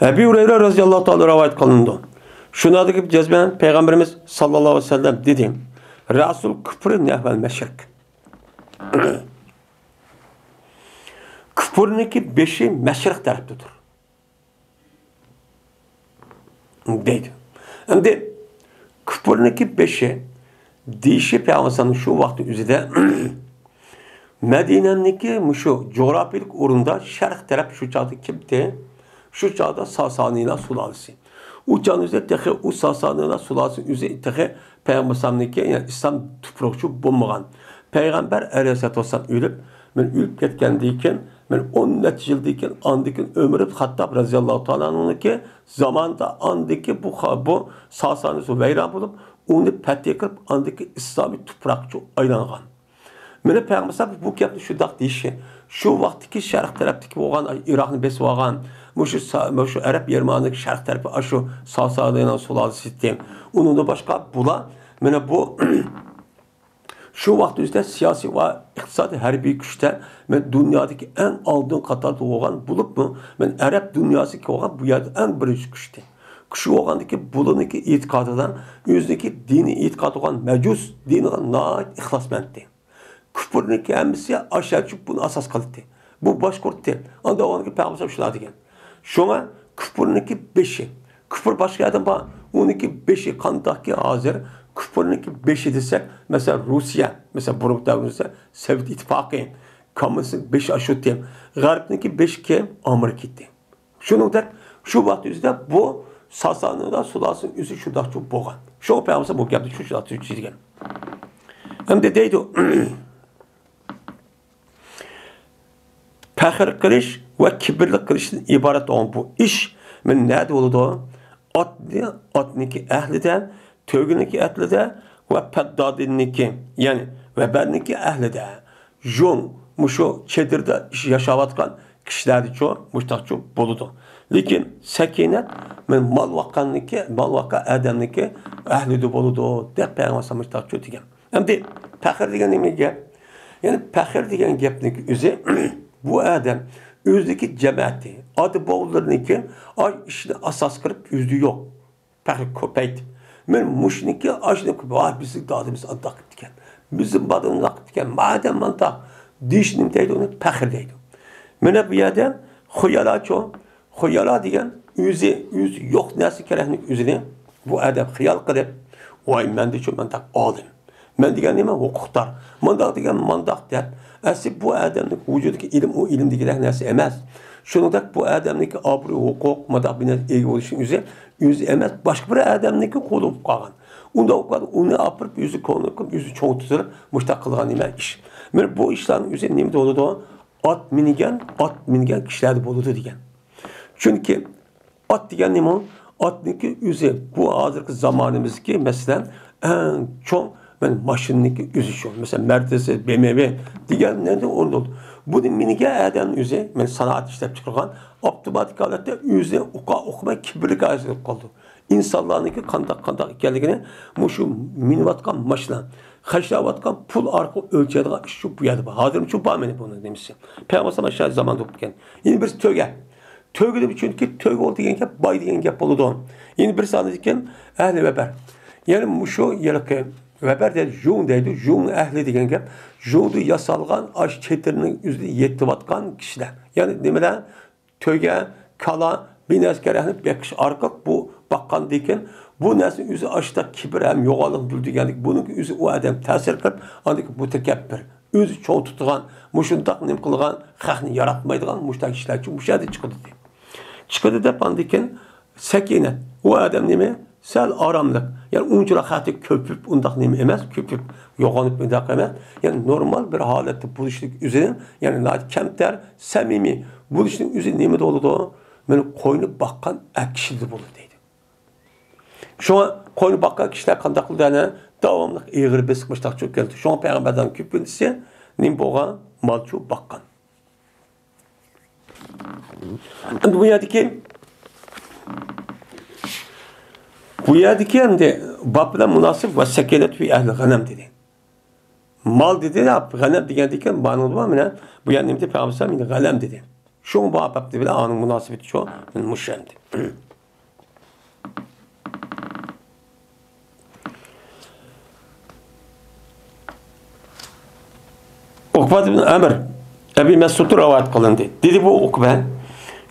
ئەبى ھۇرەيرە رەزىيەللاھۇ تائالا رىۋايەت قىلىنىدۇ. شۇنىڭدىكى جەزمەن پەيغەمبىرىمىز ساللاللاھۇ ئەلەيھى ۋەسەللەم دېدى: رەسۇل كۇفرى نەھۋەل مەشرىق. كۇفرنىڭكى بېشى مەشرىق تەرەپتىدۇر. دەيدۇ. ئەمدى كۇپۇرنىڭكى بېشى دېيىشى پەيغەمبەر شۇ ۋاقىت ئۆزىدە مەدىنەنىڭكى مۇشۇ جۇغراپىيىلىك ئورنىدا شەرق تەرەپ شۇ چاغدا كىمتى؟ شۇ چاغدا ساسانىيلار سۇلالىسى. ئۇ چاغنىڭ ئۆزىدە تېخى ئۇ ساسانىيلار سۇلالىسى ئۆزى تېخى پەيغەمبەرنىڭكى، يەنى ئىسلام تۇپرىقى بولمىغان. پەيغەمبەر ئەلەيھىسسالاتۇ ۋەسسالام ئۆلۈپ، مەن ئۆلۈپ كەتكەندىن كېيىن، مەن ئون نەچچە يىلدىن كېيىن، ئاندىن كېيىن ئۆمەر ئىبن خەتتاب رەزىياللاھۇ تائالا ئەنھۇنىڭكى زامانىدا ئاندىكى بۇ خا-، بۇ ساسانىسى ۋەيران بولۇپ، ئۇنى پەتھى قىلىپ، ئاندىكى ئىسلامىي تۇپراقچۇ ئايلانغان. مانا پەيغەمبەر بۇ گەپنى شۇنداق دېيىشى، شۇ ۋاقىتتىكى شەرق تەرەپتىكى بولغان ئىراقنى بېسىپ ئالغان، مۇشۇ سا-، مۇشۇ ئەرەب يېرىمئادىسىدىكى شەرق تەرىپى ئاشۇ ساسانىيلارنىڭ سۇلالىسى ئىدى. ئۇنىڭدىن باشقا بۇلار مانا بۇ شۇ ۋاقىت ئۆزىدە سىياسىي ۋە ئىقتىسادىي ھەربىي كۈچتە مەن دۇنيادىكى ئەڭ ئالدىن قاتاردا بولغان بولۇپمۇ، مەن ئەرەب دۇنياسىدىكى بولغان بۇ يەردە ئەڭ بىرىنچى كۈچتى. كۈچ بولغاندىكى بۇلىنىڭكى ئېتىقادىدا ئۆزىنىڭكى دىنىي ئېتىقادى بولغان مەجۇس دىنىغا ناھايىتى ئىخلاسمەندتى. كۇپۇرنىڭكى ھەممىسى ئاشۇ بۇنى ئاساس قىلاتتى. بۇ باشقۇرتتى. ئاندىن ئۇنىڭكى پەيغەمبەر شۇنداق دېگەن. شۇڭا كۇپۇرنىڭكى بېشى. كۇپۇر باشقا يەردىن بار. ئۇنىڭكى بېشى قانداقكى ھازىر؟ كۇپۇرنىڭكى بېشى دېسەك، مەسىلەن، روسىيە، مەسىلەن، بۇرۇنقى دەۋردە سوۋېت ئىتتىپاقى، كوممۇنىستنىڭ بېشى ئاشۇتتى. غەربنىڭكى بېشى كىم؟ ئامېرىكا ئىدى. شۇنىڭدەك شۇ ۋاقىت ئۆزىدە بۇ ساسانىدا سۇلالىسىنىڭ ئۆزى شۇنداقچۇ بولغان. شۇڭا پەيغەمبەر بۇ گەپنى شۇنداق دېگەن. ئەمدى دەيدۇ، پەخىر قىلىش ۋە كىبىرلىك قىلىشتىن ئىبارەت بولغان بۇ ئىش مانا نەدە بولىدۇ؟ ئاتنى، ئاتنىڭكى ئەھلىدە، تۆگىنىڭكى ئەھلىدە ۋە پەددادىنىڭكى، يەنى ۋەبەرنىڭكى ئەھلىدە، ژۇڭ، مۇشۇ چېدىردا ياشاۋاتقان كىشىلەردىچۇ مۇشتاقچۇ بولىدۇ. لېكىن سەكىنەت مانا مال ۋاققاننىڭكى، مال ۋاققان ئادەمنىڭكى ئەھلىدە بولىدۇ، دەپ پەيغەمبەر مۇشتاقچۇ دېگەن. ئەمدى پەخىر دېگەن نېمە گەپ؟ يەنى پەخىر دېگەن گەپنىڭ ئۆزى بۇ ئادەم ئۆزىنىڭكى جەمەتى، ئاتا بوۋىلىرىنىڭكى ئاش ئىشىنى ئاساس قىلىپ ئۆزى يوق. پەخىر كۆپەيتىپ، مەن مۇشۇنىڭكى ئاشۇنى، ۋاي، بىزنىڭ دادىمىز ئانداق قىپتىكەن، بىزنىڭ بالىمىز ئانداق قىپتىكەن، مادەم مانداق دېيىش نېمە دەيدۇ؟ ئۇنى پەخىر دەيدۇ. مانا بۇ يەردە خۇيالاچۇ، خۇيالا دېگەن ئۆزى، ئۆزى يوق نەرسە كېرەكلىك ئۆزىنى بۇ ئادەم خىيال قىلىپ، ۋاي، مەندىچۇ مانداق ئالىم، مەن دېگەن نېمە؟ ھوقۇقدار. مانداق دېگەن مانداق دەپ، ئەسلى بۇ ئادەمنىڭ ۋۇجۇدىدىكى ئىلىم ئۇ ئىلىم دېگۈدەك نەرسە ئەمەس. شۇنىڭدەك بۇ ئادەمنىڭكى ئابرۇي، ھوقۇق، مانداق بىر نەرسە ئىگە بولۇشىنىڭ ئۆزى، ئۆزى ئەمەس، باشقا بىر ئادەمنىڭكى قولىغا قالغان. ئۇنداق بولغاندا ئۇنى ئاپىرىپ ئۆزى كونىكىپ، ئۆزى چوڭ تۇتۇپ، مۇشتاق قىلغان نېمە ئىش. مانا بۇ ئىشلارنىڭ ئۆزى نېمىدە بولىدۇ؟ ئات مىنگەن، ئات مىنگەن كىشىلەردە بولىدۇ دېگەن. چۈنكى ئات دېگەن نېمە؟ ئاتنىڭكى ئۆزى، بۇ ھازىرقى زامانىمىزدىكى، مەسىلەن، ئەڭ چوڭ، مەن ماشىنىنىڭكى ئۆزى شۇ. مەسىلەن، مەردىسى، بې ئېم ۋې دېگەنلەردىن ئورۇندۇلدى. بۇنى مىنگەن ئادەم ئۆزى، مەن سانائەت ئىشلەپ چىقارغان، ئاپتوماتىك ھالەتتە ئۆزى ئۇقا ئۇقماي كىبىرلىك ھاسىل قىلىپ قالدى. ئىنسانلارنىڭكى قانداق، قانداق ئىكەنلىكىنى مۇشۇ مىنىۋاتقان ماشىنا، خەجلەۋاتقان پۇل ئارقىلىق ئۆلچەيدىغان ئىش شۇ، بۇ يەردە بار. ھازىرمۇ شۇ بار مېنىڭ بۇنىڭ نېمىسى. پەيغەمبەر ئەلەيھىسسالام ئاشۇ زامان بولۇپ كەتكەن. يەنە بىرسى تۆگە. تۆگە دېگەن، چۈنكى تۆگە بولدى دېگەن گەپ باي دېگەن گەپ بولىدۇ. يەنە بىرسى ئاندىن كېيىن ئەھلى ۋەبەر. يەنى مۇشۇ ھېلىقى ۋەبەر دەيدۇ، ژۇڭ دەيدۇ، ژۇڭ ئەھلى دېگەن گەپ. ژۇڭدا ياسالغان ئاش چېتىرنىڭ ئۆزىدە يېتىۋاتقان كىشىلەر. يەنى نېمىلەر؟ تۆگە، كالا، بىنەسكەرەكنى بېقىش ئارقىلىق بۇ باققاندىن كېيىن، بۇ نەرسىنىڭ ئۆزى ئاشۇنداق كىبىر ھەم يوغانلىقنى بىلدۈرگەندىكىن، بۇنىڭ ئۆزى ئۇ ئادەم تەسىر قىلىپ، ئاندىن كېيىن مۇتەكەببىر، ئۆزى چوڭ تۇتىدىغان، مۇشۇنداق نېمە قىلىدىغان، خەقنى ياراتمايدىغان مۇشۇنداق كىشىلەر مۇشۇ يەردىن چىقىدۇ دېدى. چىقىدۇ دەپ، ئاندىن كېيىن سەكىنەت، ئۇ ئادەم نېمە؟ سەل ئاراملىق، يەنى ئۇنچىۋالا خەتى كۆپۈپ ئۇنداق نېمە ئەمەس، كۆپۈپ يوغىنىپ ئۇنداق ئەمەس، يەنى نورمال بىر ھالەتتە بولۇشلۇق ئۆزىنىڭ، يەنى ناھايىتى كەمتەر، سەمىمىي بولۇشنىڭ ئۆزى نېمىدە بولىدۇ؟ مانا قوينى باققان ئەر كىشىدە بولىدۇ دەيدۇ. شۇڭا قوينى باققان كىشىلەر قانداق قىلىدۇ؟ يەنى داۋاملىق ئېغىر بېسىق مۇشتاق چۆككەن. شۇڭا پەيغەمبەرنىڭ كۆپىنچىسى نېمە بولغان؟ مالچۇ باققان. ئەمدى بۇ يەردىكى، بۇ يەردىكى ئەمدى باب بىلەن مۇناسىپ ۋە سەكىنەت في ئەھلى غەنەم دېدى. مال دېدى، غەنەم دېگەندىكىن مانا بۇ مانا بۇ يەر نېمە دېدى؟ پەيغەمبەر ئەلەيھىسسالام غەنەم دېدى. شۇڭا بۇ باب بىلەن ئانىڭ مۇناسىۋىتى شۇ، مۇشۇ ئەمدى. ئۇقبە ئىبن ئەمر ئەبى مەسئۇدتىن رىۋايەت قىلىندى. دېدى بۇ ئۇقبە،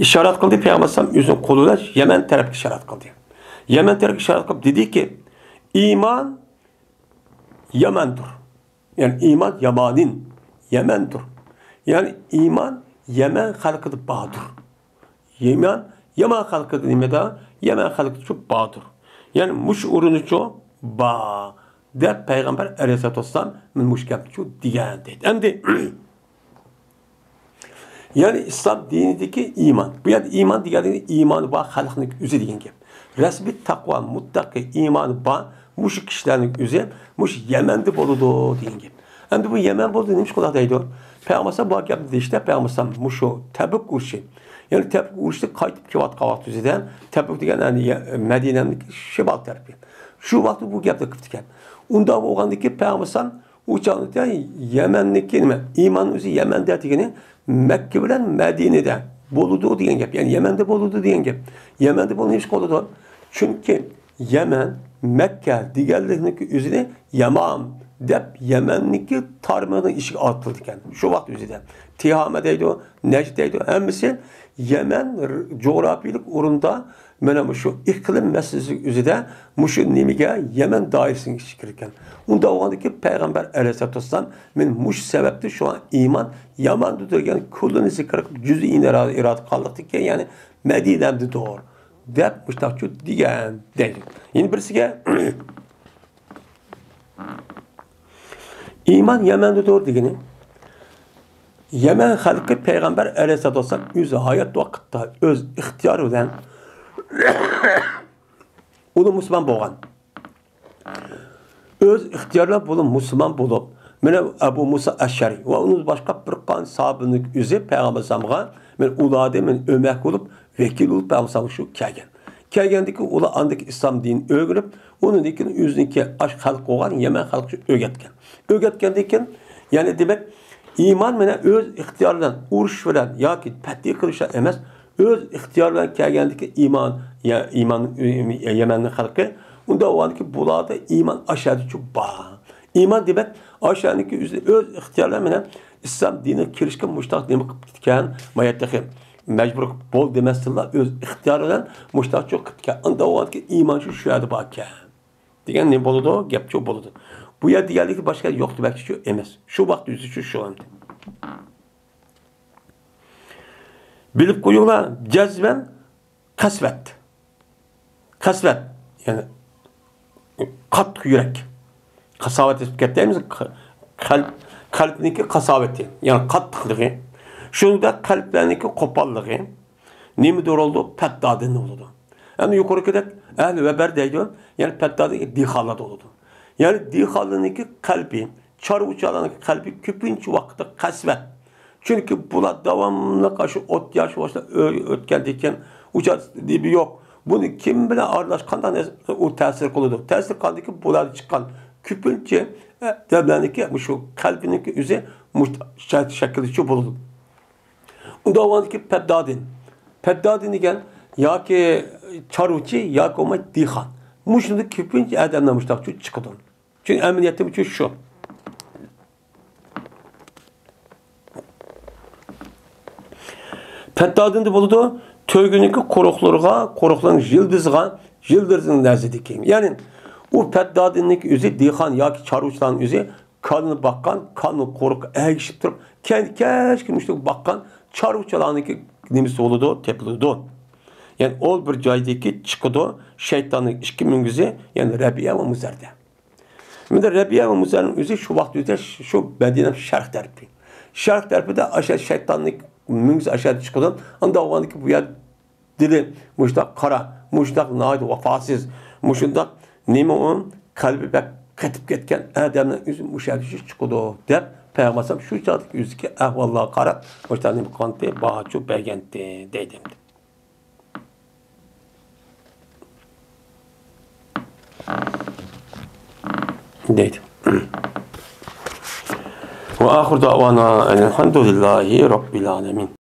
ئىشارەت قىلدى پەيغەمبەر ئەلەيھىسسالام ئۆزىنىڭ قولى بىلەن يەمەن تەرەپكە ئىشارەت قىلدى. يەمەن تەرەپكە ئىشارەت قىلىپ دېدىكى، ئىمان يەمەندۇر. يەنى ئىمان يامانىن، يەمەندۇر. يەنى ئىمان يەمەن خەلقىدە باردۇر. يەمەن، يەمەن خەلقىدە نېمىدە؟ يەمەن خەلقىدە شۇ باردۇر. يەنى مۇشۇ ئورۇندا شۇ بار دەپ پەيغەمبەر ئەلەيھىسسالاتۇ ۋەسسالام مۇشۇ گەپنى شۇ دېگەن دەيدۇ. ئەمدى يەنى ئىسلام دىنىدىكى ئىمان. بۇ يەردە ئىمان دېگەنلىكى ئىمانى بار خەلقنىڭ ئۆزى دېگەن گەپ. رەسمىي تەقۋا، مۇتتەقى، ئىمانى بار مۇشۇ كىشىلەرنىڭ ئۆزى مۇشۇ يەمەندە بولىدۇ دېگەن گەپ. ئەمدى بۇ يەمەن بولدى، نېمىشقا ئۇنداق دەيدۇ؟ پەيغەمبەر بۇ گەپنى دېيىشتە، پەيغەمبەر مۇشۇ تەبۈك ئۇرۇشى، يەنى تەبۈك ئۇرۇشىدىن قايتىپ كېلىۋاتقان ۋاقتى ئۆزىدە، تەبۈك دېگەن، يەنى، مەدىنەنىڭ شىمال تەرىپى. شۇ ۋاقىتتا بۇ گەپنى قىپتىكەن. ئۇنداق بولغاندىكى پەيغەمبەر ئۇ چاغدا يەمەننىكى نېمە؟ ئىمان ئۆزى يەمەندە دېگىنى مەككە بىلەن مەدىنىدە بولىدۇ دېگەن گەپ. يەنى يەمەندە بولىدۇ دېگەن گەپ. يەمەندە بولۇشقا بولىدۇ. چۈنكى يەمەن، مەككە دېگەنلىكنىڭكى ئۆزىنى يەمام دەپ يەمەننىكى تارمىقىنىڭ ئىچىگە ئارتىلىدىكەن. شۇ ۋاقىت ئۆزىدە تىھامە دەيدۇ، نەجد دەيدۇ، ھەممىسى يەمەن جۇغراپىيىلىك ئورۇندا مانا مۇشۇ ئىقلىم مەسىلىسى ئۆزىدە مۇشۇ نېمىگە يەمەن دائىرىسىنىڭ ئىچىگە كىرگەن. ئۇنداق بولغاندىكى پەيغەمبەر ئەلەيھىسسالاتۇ ۋەسسالام مەن مۇشۇ سەۋەبتىن شۇڭا ئىمان يەمەندە دېگەن كۈللىنى زىكىر قىلىپ جۈزئىي ئىرادە قىلغانلىقتىن كېيىن يەنى مەدىنەمدىدۇر دەپ مۇشتاقچۇ دېگەن دەيدۇ. يەنە بىرسىگە ئىمان يەمەندىدۇر دېگىنى يەمەن خەلقى پەيغەمبەر ئەلەيھىسسالاتۇ ۋەسسالام ئۆز ھايات ۋاقتىدا ئۆز ئىختىيارى بىلەن ئۇلار مۇسۇلمان بولغان. ئۆز ئىختىيارى بىلەن بۇلار مۇسۇلمان بولۇپ، مانا ئەبۇ مۇسا ئەشئەرى ۋە ئۇنىڭدىن باشقا بىر قانچە ساھابىنىڭ ئۆزى پەيغەمبەر ئەلەيھىسسالامغا مانا ئۇلاردىن مانا ئۆمەك بولۇپ، ۋەكىل بولۇپ پەيغەمبەر ئەلەيھىسسالامغا شۇ كەلگەن. كەلگەندىن كېيىن ئۇلار ئاندىكى ئىسلام دىنىنى ئۆگىنىپ، ئۇنىڭدىن كېيىن ئۆزىنىڭكى ئاشۇ خەلق بولغان يەمەن خەلقىگە ئۆگەتكەن. ئۆگەتكەندىن كېيىن، يەنى دېمەك، ئىمان مانا ئۆز ئىختىيارى بىلەن، ئۇرۇش بىلەن ياكى پەتھى قىلىش بىلەن ئەمەس، ئۆز ئىختىيارى بىلەن كەلگەندىكى ئىمان، يە-، ئىمان، يەمەننىڭ خەلقى، ئۇنداق بولغاندىكى بۇلاردا ئىمان ئاشۇ يەردىچۇ بار. ئىمان دېمەك، ئاشۇ يەرنىڭكى ئۆزى ئۆز ئىختىيارى بىلەن مانا ئىسلام دىنىگە كىرىشكە مۇشتاق نېمە قىلىپ كەتكەن، ما يەر تېخى مەجبۇر بول دېمەستىنلا ئۆز ئىختىيارى بىلەن مۇشتاق چوق قىپتىكەن. ئانداق بولغاندىكى ئىمان شۇ، شۇ يەردە باركەن دېگەن نېمە بولىدۇ؟ گەپچۇ بولىدۇ. بۇ يەر دېگەنلىكى باشقا يوق دېمەكچىچۇ ئەمەس. شۇ ۋاقىت ئۆزىچۇ شۇ ئەمدى. بىلىپ قويۇڭلار، جەزمەن قەسۋەت. قەسۋەت، يەنى قاتتىق يۈرەك. قاساۋەت دەپ گەپ دەيمىز، ق-، قەلب، قەلبنىڭكى قاساۋىتى، يەنى قاتتىقلىقى. شۇنىڭدەك قەلبلەرنىڭكى قوپاللىقى. نېمىدە بولىدۇ؟ پەتتادىن بولىدۇ. ئەمدى يۇقىرىقىدەك ئەھلى ۋەبەر دەيدۇ، يەنى پەتتادىكى دېھقانلار بولىدۇ. يەنى دېھقانلارنىڭكى قەلبى، چارۋىچىلارنىڭكى قەلبى كۆپىنچە ۋاقىتتا قەسۋەت. چۈنكى بۇلار داۋاملىق شۇ ئوت ياش باشلاپ ئۆ-، ئۆتكەندىن كېيىن ئۇچار نېمە يوق. بۇنى كىم بىلەن ئارىلاش قانداق نەرسە ئۇ تەسىر قىلىدۇ. تەسىر قىلغاندىكى بۇلاردىن چىققان كۆپىنچە ئادەملەرنىڭكى مۇشۇ قەلبىنىڭكى ئۆزى مۇشۇ شەكىلدىچۇ بولىدۇ. ئۇنداق بولغاندىكى پەتتادىن. پەتتادىن دېگەن ياكى چارۋىچى ياكى بولماي دېھقان. مۇشۇنداق كۆپىنچە ئادەملەر مۇشۇنداق چىقىدۇ. چۈنكى ئەمەلىيەتتە شۇ. پەتتادىندا بولىدۇ، تۆگىنىڭكى قورۇقلىرىغا، قورۇقلارنىڭ يىلدىزىغا، يىلدىزنىڭ نەزىرىدىكى. يەنى ئۇ پەتتادىننىڭكى ئۆزى دېھقان ياكى چارۋىچىلارنىڭ ئۆزى كالىنى باققان، كالىنىڭ قورۇقىغا ئەگىشىپ تۇرۇپ، كەينى كەچكە مۇشۇنداق باققان چارۋىچىلارنىڭكى نېمىسى بولىدۇ، تېپىلىدۇ. يەنى ئۇ بىر جايدىكى چىقىدۇ، شەيتاننىڭ ئىككى مۈڭگۈزى، يەنى رەبىئە ۋە مۇزەردە. مەندە رەبىئە ۋە مۇزەرنىڭ ئۆزى شۇ ۋاقىت ئۆزىدە شۇ مەدىنە شەرق تەرىپى. شەرق تەرىپىدە ئاشۇ شەيتاننىڭ مۈڭگۈزى ئاشۇ يەردە چىقىدۇ. ئانداق بولغاندىكى بۇ يەر دىلى مۇشۇنداق قارا، مۇشۇنداق ناھايىتى ۋاپاسىز، مۇشۇنداق نېمە ئۇ قەلبى بەك قېتىپ كەتكەن ئادەمنىڭ ئۆزى مۇشۇ يەردە چىقىدۇ دەپ پەيغەمبەر شۇ چاغدىكى ئۆزىدىكى ئەھۋاللارغا قاراپ مۇشۇنداق نېمە قىلغانتى، باھاچۇ بەرگەنتى دەيدۇ. دەيدۇ. وآخر دعوانا أن الحمد لله رب العالمين.